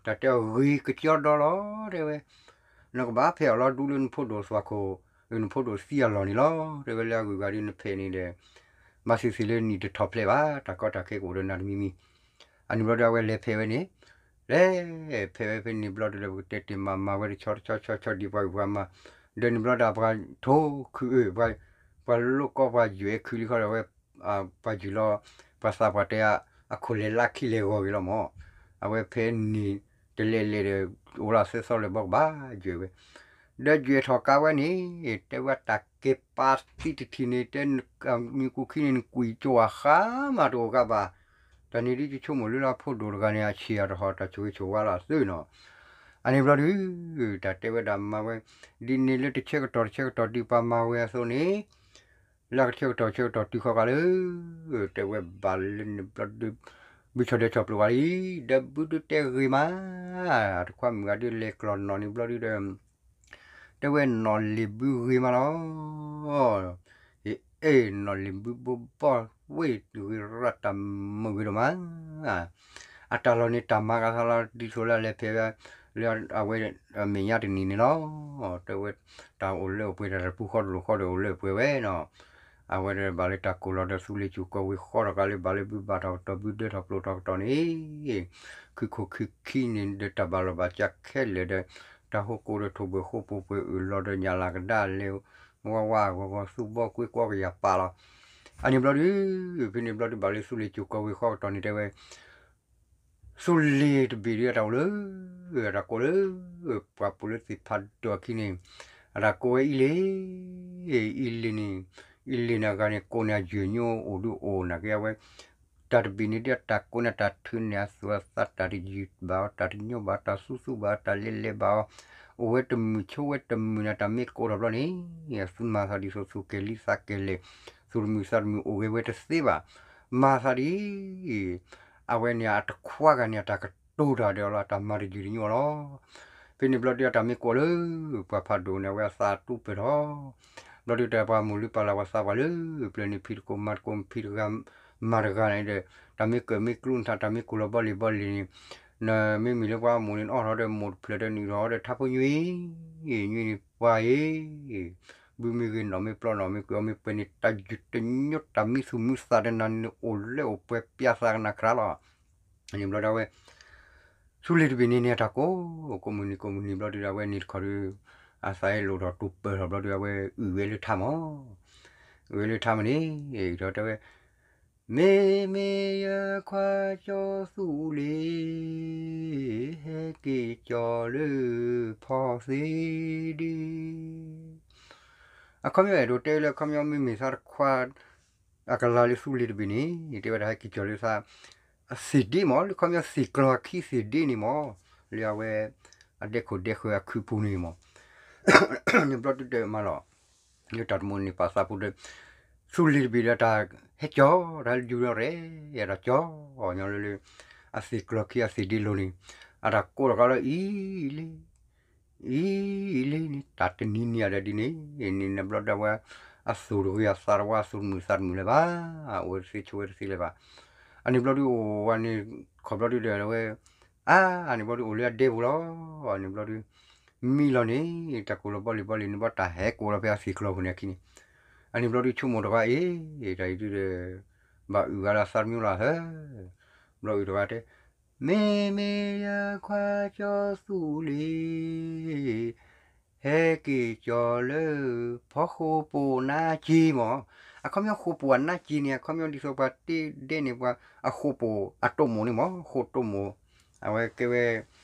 တၢ်တဲအီၤဂ့ၤကကၠီဒီလီၤ တဲဝဲ နကဘၣ်ဖဲးအီၣ်လီၤဒူလၢနဖိဒိၣ်သွၣ်ခိၣ် နဖိဒိၣ်သံအလီၢ်န့ၣ်လီၤ တဲဝဲလၢအဂုၤအဂၤဒုးနဖဲးန့ၣ်ဒီး ဘၣ်သ့ၣ်သ့ၣ်လၢနံၣ်တထီၣ်ဖျဲးဘၣ် တၢ်ကီတၢ်ခဲကအိၣ်ဒီးနၤတမံၤမံၤ အန့ၣ်ဘျီဒုးအဝဲလဲၤဖဲးဝဲန့ၣ် လဲၤဖဲးဝဲဖဲန့ၣ်ဘျီဒုးဒီး ပကတဲတ့ၢ်မၤမၤဝဲတဆီတဆီဆီဆီဒ်ပှၤဂုၤပှၤမၤ ဒီးန့ၣ်ဘျီဒုးပှၤထိခုအၢ ပှၤလိၣ်ကီပှၤယွဲၢ်ခုလံခီဒီး အဝဲ ပှၤယုၢ်လီၤ ပှၤသးပှၢ်တဲ အခိၣ်လဲၤလၢခံလဲၤဂီၤဂ့ၤလီၤမး အဝဲဖဲန့ၣ် တလဲၤလဲၤဒီး အိၣ်လၢသၢသီလၢၤဘီကဘၣ်ယွဲၢ်ဝဲ ဒီးယွဲၢ်ထီၣ်ကါဝဲန့ၣ် တဲဝဲတၢ်ကဲပာ်သံတထံၣ်န့ၣ် တဲ မံၤကူခံန့ၣ် နကွံာ်ကၠိအဃါမးတအိၣ်ဂၤဘၣ် တၢ်န့ၣ်ဒ်ယဆိကမိၣ်လၢလၢအဖိဒိၣ်တဂၤန့ၣ် အဆံးအတဟီၣ် တၢ်ဆိၣ်ဂ့ၤဆိၣ်ဝါလီၤအသုနီၤ အန့ၣ်ဘျီဒုး တၢ်တဲဝဲဒၣ်မၤဝဲ ဒ်န့ၣ်လၢတဆၢကတီၢ်တဆၢကတီၢ်ဒ်ပှၤမၤဝဲအသိးန့ၣ် လၢကဆၢကတီၢ်ဆၢကတီၢ်တုၤခီကးလၢ တဲဝဲဘၣ်လၢန့ၣ်ဘျီဒုး ဘုဆီၣ်ဒဲးဆီၣ်ပျိၢ်ဝဲလံ ဒီးဘုဒုးတဲဂ့ၤမး တခွါမုၣ်ဂၤဒုးလဲၤကျီၢ်နီၣ်န့ၣ်ဘျီဒုးဒီး တဲဝဲနီၣ်လ့ၤဘုဂ့ၤမးလီၤ အ့ၣ်နီၣ်လ့ၤဘုဘိဘီၣ်ဝ့ၢ်ဂ့ၤရၣ်တၢ်မုာ်ဂ့ၤဒိၣ်မး အတၢ်လီၢ်န့ၣ်တၢ်မၤဂၤသးလီၤ ဒ်သိးလၢအလဲၤဖဲးဝဲ လၢအဝဲမဲာ်ညါတနံၤန့ၣ်လီၤ တဲဝဲ တၢ်အိၣ်လၢအိၣ်ပှဲၤတၢ်တပူၤဃီတလိၤဃီဒီးအိၣ်လၢအိၣ်ပှဲၤဝဲနီၤ အဝဲဒၣ်ဘၣ်လၢတၢ်ကိၢ်လီၤဒီးသူလ့ၤစူၤကီၢ်ဝ့ၤဃီထီၣ်ကးလၢဘၣ်လၢဘုဘၣ်ထီၣ်ကတီၢ်ဘုဒၢထီၣ်ပျိၢ်ထီၣ်ကတီၢ်န့ၣ် ခုခိၣ်ခုခံန့ၣ်ဒီးတၢ်ဘၣ်လီၤဘၣ်စးခဲလၢာ်ဒီး တၢ်ဟိကိၣ်ဒီးထိၣ်ဘှဲၣ်ဃိပူၤပှဲၤအုၣ်လီၤဒီးညၣ်လၤကဒါလဲၤ ဝါဝါဂီၤဂီၤသူဘီကွ့ကွီကယၤပာ်လီၤ အန့ၣ်ဘျီဒုး ဖဲန့ၣ်ဘျီဒုးဘၣ်လၢသူလ့ၤစူၤကီၢ်ဝ့ၤဃီကတီၢ်န့ၣ်တဲဝဲ သူလ့ၤတဘ့ၣ်ဒုးအတၢ်အိၣ်လၢ အတၢ်ကိးလၢ ပှၤပူၤလၢသ့ၣ်ဖးဒိၣ်အခံန့ၣ် အတၢ်ကိးဝဲအံလ့ၤ အံလ့ၤန့ၣ် အံလ့ၤန့ၣ်အဂၤန့ၣ် ကိးန့ၢ်အယုၢ်ညိအိၣ်ဒုးအိၣ်နာ်က့အဝဲ တၢ်တဘ့ၣ်န့ၣ်ဒုးအတၢ်ကိးန့ၢ်တၢ်ထုးန့ၢ်အသူၣ်အသး တၢ်တယုၢ်ဘၣ်အီၤ တၢ်တညိဘၣ် တၢ်သူသူဘၣ် တၢ်လဲၤလဲၤဘၣ်အီၤ အိၣ်ဝဲတမုာ်ဆိဝဲတမုာ်န့ၣ် တၢ်မ့ၢ်ကိးထီၣ်ဘျီန့ၣ် သူမၤသးဒ်သိးသူကဲၤလံသးကဲၤလဲၣ် သူတမုာ်သးတမုာ်အိၣ်ဂ့ၤဝဲတသ့ဘၣ် မၤသးဒ် အဝဲန့ၣ်အတခွါဂၤန့ၣ် အတၢ်ကတိၤတၢ်ဒီးအီၤလီၤ အတၢ်မၤတယုၢ်တညိလီၤ. ဖဲန့ၣ်ဘျီဒုးအတၢ်မ့ၢ်ကိးလၢ ပှၤဖးဒိၣ်န့ၣ် အဝဲအသးတူၢ်ပၢၢ်ထီၣ် ဘျီဒုးတၢ်ပှၤမိၢ်လုၢ်ပၢ်လၢ်ပှၤသးပှၢ်လၢ ပျၢၤန့ၣ်ဖံးတကိးမၤတကိးဖံးတဂၤ မၤတဂၤန့ၣ်ဒီး တၢ်မ့ၢ်ကၢၣ်မ့ၢ်ကျူနထါ တၢ်မ့ၢ်ကိၢ်လီၤဘီလံၤဘီလံၤန့ၣ် နမ့မ့ၢ်လၢပှၤမိၢ်န့ၣ် နအီၣ်ထီၣ်ဒီးမိၢ်တဖျၢၣ်ဒီးနုာ်ထီၣ်ဒီးထါဖိညွံ ညွံန့ၣ်ပှၤအံၤ ဘုမ့ၢ်ဂ့ၤနီၢ်မ့ၢ်ပျီနီၢ်မ့ၢ်ကွံာ်အီၤမ့ၢ်ပှဲၤန့ၣ် တၢ်ယုၢ်တညိ တၢ်မံသူၣ်မံသးဒီးနၤန့ၣ် အိၣ်လၢအိၣ်ပှဲၤပျဲသးကနၣ်ခရါလီၤ. န့ၣ်ဘျီဒၣ်ဝဲ ဆူလ့ၤတဘ့ၣ်န့ၣ်န့ၣ် အတၢ်ကိး ကိးမုၢ်နံၤကိးမုၢ်နံၤဘျီဒုးဒၣ်ဝဲန့ၣ်တခီဒုး အသးဟဲလိၣ်ထီၣ်တူၢ်ပၢၢ်ထီၣ်ဘျီဒုးဒၣ်ဝဲ အုၣ်ဝဲလၢထါမး အုၣ်ဝဲလၢထါမးန့ၣ် ဒီးတဲဝဲ မ့မ့ၢ်ယခွါကၠီသူလ့ၤ ဟဲက့ၤကၠီၤလၢဖီသ့ဒ့ အခီပညီအဲၣ်ဒိးတဲလၢအခီပညီမ့မ့ၢ်သးတခွါ အကလၤလၢသူလ့ၤတဘ့ၣ်န့ၣ် တဲဝဲဒၣ်ဟဲက့ၤကၠီၤလၢသး အသ့ၣ်ဒ့မး လၢခီပညီသ့ၣ်ကျီၤအခံသ့ၣ်ဒ့န့ၣ်မး လၢအဝဲ အဒဲခိၣ်ဒဲဃၢၤအခုပူၤန့ၣ်မး န့ၣ်ဘျီဒုးတဲမးလီၤ လၢတၢ်တမိၣ်န့ၢ်ပာ်သးပူၤဒီး သူလ့ၤတဘ့ၣ်ဒီးတၢ်ဟဲကၠီၤ တၢ်ဟဲယူၤဒီးရဲၣ် တၢ်ကၠီၤညီလၢလၢ အသ့ၣ်ကျီၤခံအသ့ၣ်ဒ့လိၤန့ၣ် အတၢ်ကိးထီၣ်ကးလၢအံၤလ့ အံၤလ့န့ၣ် တၢ်တနံၤန့ၣ်အဒၣ်ဒ်န့ၣ် န့ၣ်ဘျီဒၣ်ဝဲ အသူၣ်တဂ့ၤအသးတဝါ အသူၣ်တမုာ်သးတမုာ်လၢၤဘၣ် အိၣ်ဝဲတသ့ဆိးဝဲတသ့လၢၤဘၣ် အန့ၣ်ဘျီဒုးအိၣ်ဝဲန့ၣ် ခီဘျီဒုးဒီးဝဲ အါ န့ၣ်ဘျီဒုးအိၣ်လၢအဒဲပူၤလီၤ န့ၣ်ဘျီဒုး မံလီၤန့ၣ် တၢ်ကိၢ်လီၤဘီလံၤဘီလံၤန့ၣ် ဘၣ်တၢ်ဟဲကိးလီၤဖဲအသ့ၣ်ကျီၤပူၤန့ၣ်အခံန့ၣ် အန့ၣ်ဘျီဒုးဆိကမိၣ်တဂၤအံၤ တၢ်အံၤဒုးဒီး ဘၣ်အုၣ်ဂၤလၢအသးတမံၤလီၤဟဲ ဘျီအုၣ်တဂၤတဲ မ့မ့ၢ်ယခွါကၠီသူလ့ၤ ဟဲက့ၤကၠီၤလၢ ဖီဃိာ်ပူၤနါက့မး အခီပညီဃိာ်ပူၤအနါက့န့ၣ် အခီပညီဒ်သိးပှၤတ့ဒဲန့ၣ် ပှၤအဃိာ်ပူၤအတိၢ်မိၣ်န့ၣ်မး ဃိာ်တိၢ်မိၣ် အဝဲကဲဝဲ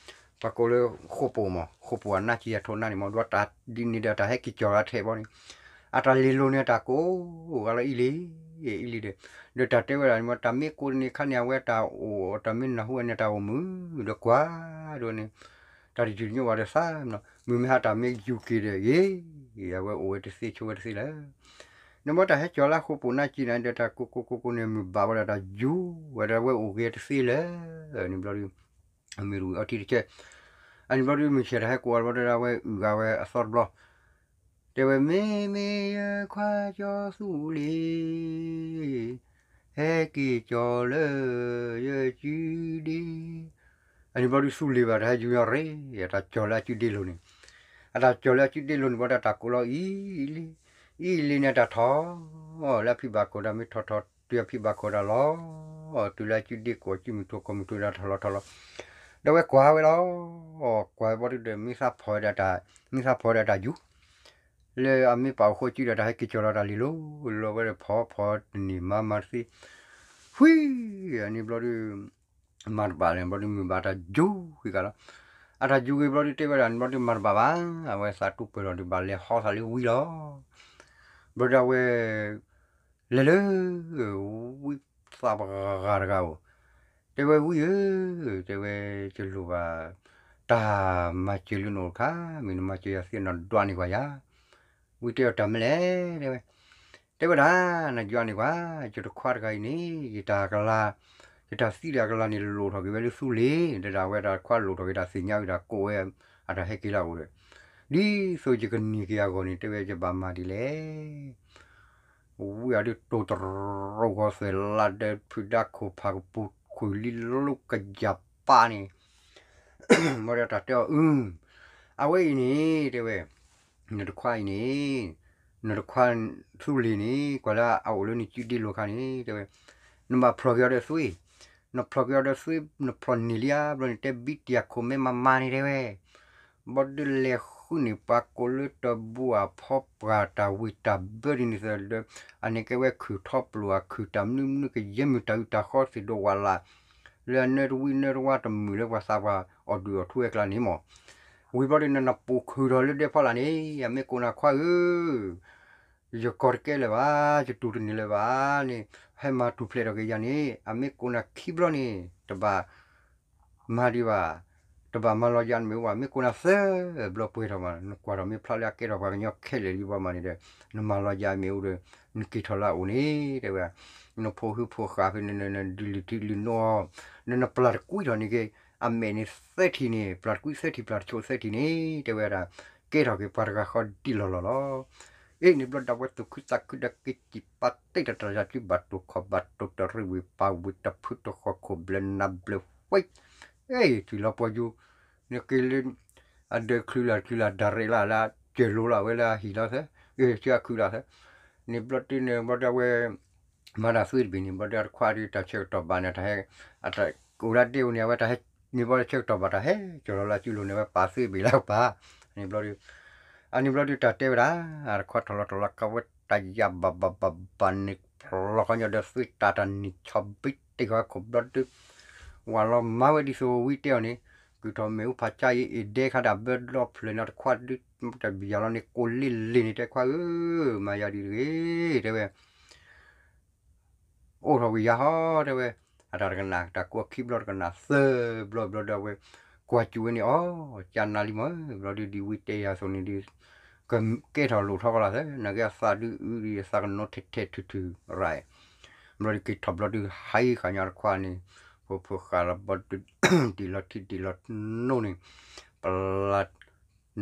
ပှၤကိးလၢဃိာ်ပူၤမး ဃိာ်ပူၤအနါက့အထိးနါန့ၣ်မး ဒ်တၢ်ဒ်န့ၣ်ဒီးတၢ်ဟဲက့ၤကၠီၤဂၤထဲဘီန့ၣ် အတၢ်လ့ၤလိၤန့ၣ် အတၢ်ကိးဂၤလီၤအံၤလ့ အံၤလံဒီး, ဒီးတၢ်တဲဝဲဒၣ်န့ၣ်မ့ၢ် တၢ်မ့ၢ်ကိးတနံၤခါန့ၣ် အဝဲတၢ်အိၣ် တၢ်မ့ၢ်နၢ်ဟူဝဲန့ၣ် တၢ်အိၣ်မုာ် ဒီးကွၢ်ဒိၣ်န့ၣ်, တၢ်တယုၢ်တညိးဘၣ်ဒီးသးနီၤ, မုၢ်မ့ၢ်ဟါတၢ်မ့ၢ်ယူၤက့ၤဒီး ယ့ၢ် အဝဲအိၣ်ဝဲတသ့ဆိးဝဲတသ့လၢၤ န့ၣ်ဘီတၢ်ဟဲကၠီၤလၢအဃိပိာ်နါကံနၤဒီး တၢ်ကိးကိးကိးကိးန့ၣ် မုၢ်ဘၣ်ဝဲဒၣ်တၢ်ယူၤဝဲဒၣ် အဝဲအိၣ်က့ၤတသ့လၢၤန့ၣ်ဘျီဒီး, အမ့ၢ်တဝံၤအီထံတကဲ, အန့ၣ်ဘျီဒီး မုၢ်ဆ့ၣ်တၢ်ဟဲကိးအီၤဘျီဒီး အဝဲအုၣ်ဂၤဝဲအသီတဘျီ, တဲဝဲ မ့မ့ၢ်ယခွါကၠီသူလ့ၤ ဟဲက့ၤကၠီၤလၢယစုဒ့, အန့ၣ်ဘျီဒီး သူလ့ၤဘၣ်တၢ်ဟဲယူၤညီရ့ အတၢ်ကၠီၤလၢအစုဒ့လိၤန့ၣ်, အတၢ်ကၠီၤလၢအစုဒ့လိၤန့ၣ်ဘျီဒီး တၢ်ကိးလီၤအံၤလံ, အံၤလံန့ၣ်တၢ်ထီၣ်, လၢအဖံဘၣ်ခိၣ်ဒီးမ့ၢ်ထီၣ်ထီၣ် တုၤအဖံဘၣ်ခိၣ်ဒီးလီၤ, တုၤလၢအစုဒ့ကိးအစုမုၢ်ထီၣ်ကိးမုၢ်ထီၣ်ဒီးထီၣ်လီၤထီၣ်လီၤ, ဒီးဝဲကွၢ်ဝဲလီၤ, ကွၢ်ဝဲဘျီဒီး မ့ၢ်သးဖီၣ်ဝဲဒၣ်တၢ်, မ့ၢ်သးဖီၣ်ဝဲဒၣ်တၢ်ယူၤ လၢအမ့ၢ်ပာ်အိၣ်ဃိစုဒီးတၢ်ဟဲက့ၤကၠီၤလီၤတၢ်လံၤလီၤ, လီၤဝဲဒီးဖီၣ်ဖီၣ်တန့ၢ်မၤမၤတသ့, ဝံၤ, အန့ၣ်ဘျီဒီး မၤတဘၣ်လၢၤဘျီဒီး မုၢ်ဘၣ်တၢ်ယူၤဂ့ၤကလီၤ, အတၢ်ယူၤဂ့ၤဘျီဒီး တဲဝဲဒၣ်န့ၣ်ဘျီဒီး မၤတဘၣ်ဘၣ်, အဝဲသးတူၢ်ပၢၢ်ထီၣ်ဒံးဘၣ်လဲၤဟီသးလၢဝံလီၤ, ဘျီဒီးအဝဲ လဲၤလၢ ဝံသးပှၢ်ဂၤတဂၤဧိၤ, တဲဝဲဝံဧၢ, တဲဝဲ ယလိၣ်ဘၣ် တၢ်မၤစၢၤလၢနအိၣ်တခါ, မ့ၢ်နမၤစၢၤယၤသ့ နဒွးန့ၢ်ကွၢ်ယၤ, ဝံတဲအီၤတၢ်မနုၤလဲၣ် တဲဝဲ, တဲဝဲဒၣ် နဒွးန့ၢ်ကွၢ် ယတခွါတဂၤအံၤန့ၣ် ယတၢ်ကလၤ, ယတၢ်သံဒီးအကလၤန့ၣ် လိၣ်ထီၣ်က့ၤဝဲလၢသူလ့ၤ, ဒီးဒၣ်ဝဲတၢ်ခွါလိၣ်ထီၣ်က့ၤတၢ်သ့ၣ်ညါဝံၤဒီးကိးဝဲ အတၢ်ဟဲက့ၤလၢအအိၣ်ဒီး, ဒ်သိးယကန့ၢ်က့ၤအဂီၢ်န့ၣ် တဲဝဲယဘၣ်မၤဒ်လဲၣ် ဝံအီၤဒုးတိၢ်တရိးဂီၤသွဲၣ်လးဒီး ဖုးဒါခိၣ်ဖးကပူၤခိၣ်လံလိကယၤပၢ်န့ၣ်, မ့ၢ်ဒီးတၢ်တဲအီၤအု, အဝဲအံၤန့ၣ် တဲဝဲ, နတခွါအံၤန့ၣ်, နတခွါသူလ့ၤန့ၣ် ကွၢ်လၢအအိၣ်လၢနစုဒ့လိၤခါန့ၣ် တဲဝဲ, နဘၣ်ဖျီၣ်က့ၤအီၤဒီးသွံ, နဖျီၣ်က့ၤအီၤဒီးသွံ နဖျီၣ်န့ၢ်လံဧါ ဘျီန့ၣ် တဲဘံတံၢ်အခိၣ်မဲမၤမၤန့ၣ် တဲဝဲ ဘီဒုးလဲၤဃုန့ၢ်ပှၤကိးလၢတဘိအဖီပှၢ်တၢ်ဝံၣ်တၢ်ဘၢဒ်န့ၣ်သဒီး, အန့ၣ်ကဲဝဲခုၣ်ထီပလိာ် အခုၣ်တၢ်မနုၤမနုၤကယဲၢ်မုၢ်တၢ်အုးတၢ်ဃီသ့ၣ်ဒိးဝးလၢ်, လၢအနၢတဝံနၢတဝါတမုာ်လၢပှၤသးပှၢ်အီၣ်ဒုးအီၣ်ထူဝဲကျါန့ၣ်မး, ဝံၤဘျီဒုးနနပိာ်ခုၣ်ထီၣ်လၢဒဲဖီလာ်န့ၣ် အမ့ၢ်ကိးနၤခွါဧၢ ယကီၢ်တကဲလၢၤဘၣ်, ယတူၢ်တန့ၢ်လၢၤဘၣ်န့ၣ်, ဟဲမၤထူၣ်ဖျဲးထီၣ်က့ၤယၤန့ၣ် အမ့ၢ်ကိးနၤခံဘျီန့ၣ် တဘၣ်မၤဒံးဘၣ်, တဘၣ်မၤလီၤယၤနမ့ၢ်အိၣ်ဘၣ်, မ့ၢ်ကိးနၤသၢဘျီပှဲၤထီၣ်မး, နကွၢ်ထီၣ်မ့ၢ်ဖျါလၢအကဲထီၣ်ပှၤကညီခဲလၢာ်လံဘၣ်မးန့ၣ်ဒီး, နမၤလီၤယၤမ့ၢ်အိၣ်ဒီး, နက့ၤထီၣ်လၢအအိၣ်န့ၣ် တဲဝဲ, နဖိဟုဖိဃာ်ဖဲ နဒုးလုၢ်ထံလုၢ်နိအီၤ, နနပျၢ်တကွံထီၣ်န့ၢ်က့ၤ အမဲာ်န့ၣ်သၢထံၣ်န့ၣ်, ပျၢ်တကွံသၢထံၣ် ပျၢ်တဆိးသၢထံၣ်န့ၣ် တဲဝဲဒၣ်, ကဲထီၣ်က့ၤပှၤတဂၤဃီဒံးလီၢ်လီၢ်လီၤ. အ့ၣ် န့ၣ်ဘျီဒၣ်ဝဲသူၣ်ခုသးခုဒီး က့ၤစံးပာ်တ့ၢ်တၢ်တၢ်ယၤစုဘၣ်တိၢ်ခီၣ်ဘၣ်တိၢ်တရံးဝံၤပာ်ဝံၤတဖုတဃီၣ်ခိၣ်ဘျၢနၤဘျၢဝဲ, အ့ၣ် တုၤလီၤပှီၢ်ယူၤ, နက့ၤလၢ အဒၢးချုးလၢ်ချုးလၢ် ဒၣ်ရဲၣ်လၢ်လၢ စၢၢ်လိၤလၢ်ဝဲလၢအဟံၣ်လီၤသၢ, အ့ၣ် ဆၢအခုလီၤသၢ, န့ၣ်ဘျီဒၣ်န့ၣ် ဘျီဒၣ်ဝဲ မၤတၢ်သွံတဘ့ၣ်န့ၣ် ဘျီဒၣ်တခွါဒုးတၢ်ဆၢကတီၢ်ဘၣ်န့ၣ် တၢ်ဟဲ, အတၢ်အိၣ်ဒၣ်ဒဲအိၣ်န့ၣ် အဝဲတၢ်ဟဲ, န့ၣ်ဘျီဒၣ်ဆၢကတီၢ်ဘၣ်တၢ်ဟဲကၠီၤလီၤလၢအစုလိၤန့ၣ် ဝဲပာ်သွံဘ့ၣ်လၢပၢ်, န့ၣ်ဘျီဒၣ်, အန့ၣ်ဘျီဒၣ်တၢ်တဲဝဲဒၣ်, တခွါထီၣ်လီၤထီၣ်လီၤကဝဲတၢ်ယၤဘၣ်ဘၣ်ဘၣ်ဘၣ်န့ၣ် ဖျီၣ်ဃီညီဒီးသွံတၢ်တၢ်နံၣ်ဆီဘံတ့ၢ်ဃီခိၣ်ဘျီဒၣ်, ဝၤလီၤမၤဝဲဒ်သိးဝံတဲအီၤန့ၣ်, ကုၢ်ထီၣ်မ့ၣ်အူဖးကၠါအံၤ အ့ၣ်ဒဲခါဒၣ်ဘၢဒီဖျၢၣ်န့ၣ် တခွါဒုး, တၢ်ဘံၣ်ယၤလီၤန့ၣ် ကိးလ့လ့ၣ်န့ၣ် တဲခွါဧၢ, မၤယၤဒ်တဂ့ၤ, တဲဝဲ အိၣ်ထီၣ်ဝံၤယၤဟီ တဲဝဲ, အတၢ်တကနၣ် တၢ်ကိးအခံဘျီတကနၣ်သၢဘျီဘျီဒီးဝဲ, ကွၢ်စူၣ်ဝဲန့ၣ် အီ ကၢ်နၤလံမး, ဘျီဒုးဒ်ဝံတဲယၤအသိးန့ၣ်ဒုး, ကကဲထီၣ်လိၣ်ထီၣ်ကီးလီၤသၢ, နာ်က့အသးဒုးအုးဒံးအသးကနိးထဲထဲထုထု, ဘျီဒုးက့ၤထီၣ်ဘျီဒုးဟဲဃာ်ညီတခွါန့ၣ်, ဖိဖိဃာ်လီၤဘျီဒုး, ဒံးလီၤထံဒံးလီၤနိန့ၣ်, ပျၢ်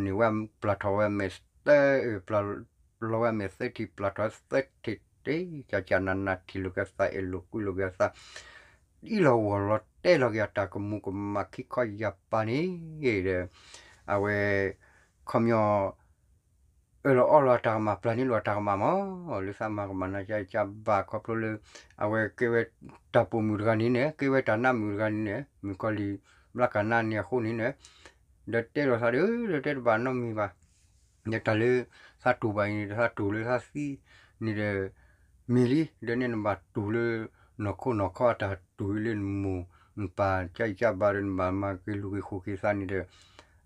န့ၢ်ဝဲ ပျၢ်ထီၣ်ဝဲမဲာ်သၢ, ပျၢ်လီၤဝဲမဲာ်သၢထံၣ် ပျၢ်ထီၣ်သၢထံၣ်တ့ၢ်, ကၠၢ်ကၠၢ်နးနးထံၣ်လိာ်က့ၤသး အဲၣ်လိာ်ကွံလိာ်က့ၤသး, အံၣ်လီၤဂီၢ်လီၤတဲလီၤက့ၤအတၢ်ကမူၤကမၣ်ခံခီယၢ်ပၤန့ၣ်, ဒီး အဝဲ ခီပညီ အၢၣ်လီၤအီလီၤအတၢ်ကမၣ် ပျၢ်န့ၢ်လိာ်အတၢ်ကမၣ်မး, လၢသးမၤကမၣ်နၤကၠၢ်ကၠၢ်ဘၣ်ခီဖျိလၢ အဝဲကဲဝဲတၢ်ပိာ်မုၣ်တဂၤန့ၣ်န့ၣ်, ကဲဝဲတၢ်နါမုၣ်တဂၤန့ၣ်န့ၣ်, မုၣ်ကီၤလံၢ်ဘျါကနါန့ၣ်အဃိန့ၣ်န့ၣ်, ဒီးတဲလိာ်သးဒီး ဒီးတဲတဘၣ်နီတမံၤဘၣ်, ဒီးတၢ်လၢသးတူၢ်ဘၣ်အံၤန့ၣ်ဒီး သးတူၢ်လၢသးသံန့ၣ်ဒီး မ့ၢ်လံ, ဒီးန့ၣ်နဘၣ်တူၢ်လၢ နီၢ်ခိနီၢ်ခီအတၢ်တူၢ်လၢနမိၢ် နပၢ်ကၠၢ်အံၤကၠၢ်ဘၣ်ဒီး နဘၣ်မၤက့ၤလူၤက့ၤဃိးက့ၤသးန့ၣ်ဒီး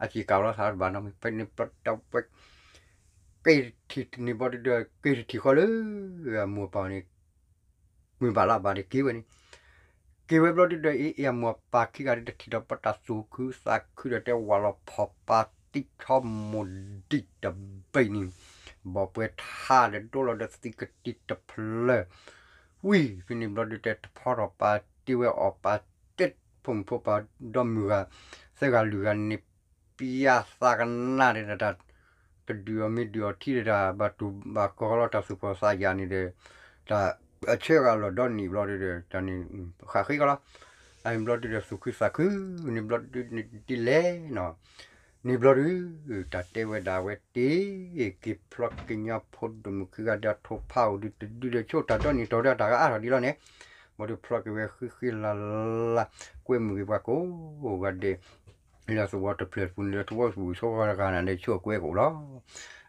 အစ့ၢ်ကီးလီၤသးတဘၣ်နီတမံၤ, ဖဲန့ၣ်ဘျီတဝဲ က့ၤတထံၣ်န့ၣ်ဘျီဒီး က့ၤတထံၣ်ဃီလၢ အမိၢ်အပၢ်န့ၣ် မုၢ်ဘၣ်လါဘၣ်ဒီးက့ၤဝဲန့ၣ် က့ၤဝဲဘျီဒုဒီး အ့ၣ်အ့ၣ်အမိၢ်အပၢ်ခံဂၤဒီး တထံၣ်ဒီးပတၢ်သူၣ်ခုသးခုဒီး တဲဝးလီၤဖီၣ်ပၢ်တံၢ်ထီမိၢ်ဒံးတဘ့ၣ်န့ၣ် ဘီၣ်ပှဲၤထါဒီးဒိလီၤဒီးသံကတံၢ်တဖျၢၣ် ဝံၤဖဲန့ၣ်ဘျီဒုတဲ တဖီထီၣ်ပာ်တ့ၢ်ဝဲအီၣ်ပာ်တဲ ဖိမုၣ်ဖိပၢ်ဒီမုၢ်ဂၤ သၢဂၤလွံၢ်ဂၤန့ၣ် ပျၢ်သးကနၣ်ဒီးတၢ် တဒုးအီၤမ့ၢ်ဒုးအီၤထံဒီးတၢ် ဘၣ်တူၢ်ဘၣ်ကီၤလီၤတၢ်သူၣ်ဖှီၣ်သးယာ်န့ၣ်ဒီး တၢ်အဆၢဂၤလီၤဒီနံၣ်ဘျီဒုဒီး တၢ်န့ၣ် ဃၣ်ဃ့ကီလီၤ. အန့ၣ်ဘျီဒုဒီးသူၣ်ခုသးခု န့ၣ်ဘျီဒုန့ၣ်ဒ်လဲၣ်နီၤ န့ၣ်ဘျီဒု တၢ်တဲဝဲဒၣ်ဝဲတ့ၢ် က့ၤဖျီက့ၤညီဖိဒိၣ်မုၣ်ခံဂၤဒီးထိၣ်ဖးအိၣ်ဒုတဒုဒီးဆိၣ်တၢ်ဒီနံၣ်တီၤဒီးတၢ်ကအါထီၣ်ဒ်လီၤန့ၣ် ဘျီဒုဖျီက့ၤဝဲဃံဃံလၤလၤ ကွဲမုာ်က့ၤပှၤကိးဂၤဒဲး လၢသဝီတဖျၢၣ်တပူၤန့ၣ်ဒီး သဝီတပူၤဆိဂၤတဂၤန့ၣ်ဒီး ဆိၣ်အကွဲကအိၣ်လီၤ.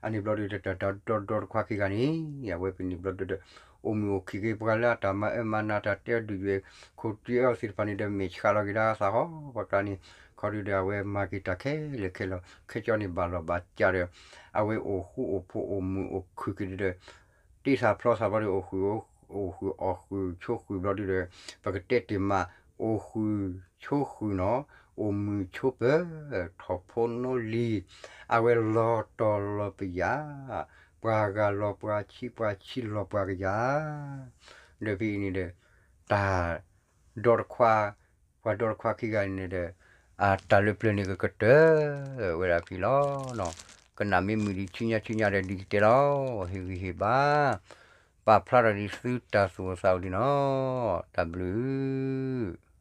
အန့ၣ်ဘျီဒုဒီးတၢ်ဒီဒီတခွါခံဂၤန့ၣ် အဝဲဖဲန့ၣ်ဘျီဒုဒီး အိၣ်မုာ်အိၣ်ခုၣ်က့ၤပှၤလၢအတၢ်မၤအၢမၤနးတၢ်တဲအီၤဒုးယွဲၢ် ခိၣ်တ့အီၤသ့ၣ်တဖၣ်န့ၣ်ဒီး မဲာ်ဆှးလီၤက့ၤဒၣ်သးဟီ ပှၤကျါန့ၣ် ခီဒုဒီးအဝဲမၤက့ၤတၢ်ခဲလၢာ်ခဲလီၤ ခဲကၠီန့ၣ်ဘၣ်လီၤဘၣ်ကးဒီး အဝဲအိၣ်ဃူအိၣ်ဖိးအိၣ်မုာ်အိၣ်ခုၣ်က့ၤဒုဒီး တ့သးဖျီသးဘျီဒီး အိၣ်ဃုာ်အိၣ်ဃုာ်အီၣ်ဃုာ်ဆိးဃုာ်ဘျီဒုဒီး ပကတဲတ့ၢ်မး အိၣ်ဃုာ်ဆိးဃုာ်နီၤ အိၣ်မုာ်ဆိးပၢၤ ထီၣ်ဖိနီလံၤ အဝဲလီၤတီၤလီၤပယၣ် ပှၤဂၤလီၤပှၤဆံးပှၤဆံးလီၤပှၤကယၤ ဒီးဖဲအံၤန့ၣ်ဒီး တၢ်ဒီတခွါ ပှၤဒီတခွါခံဂၤန့ၣ်ဒီး အတၢ်လၢပျၢၤန့ၣ်ကကတၢၢ်ဝဲဒၣ်ဖဲလီၤနီၤ ကနၣ်မ့ၢ်မုာ်ဒံးဆူညါဆူညါဒီးဒ်ကတဲလီၤ ဟ့ၣ်ဂံၢ်ဟ့ၣ်ဘါ ပာ်ဖျါထီၣ်ဒံးသုတၢ်သူၣ်အိၣ်သးအိၣ်ဒံးနီၤ တၢ်ဘျုး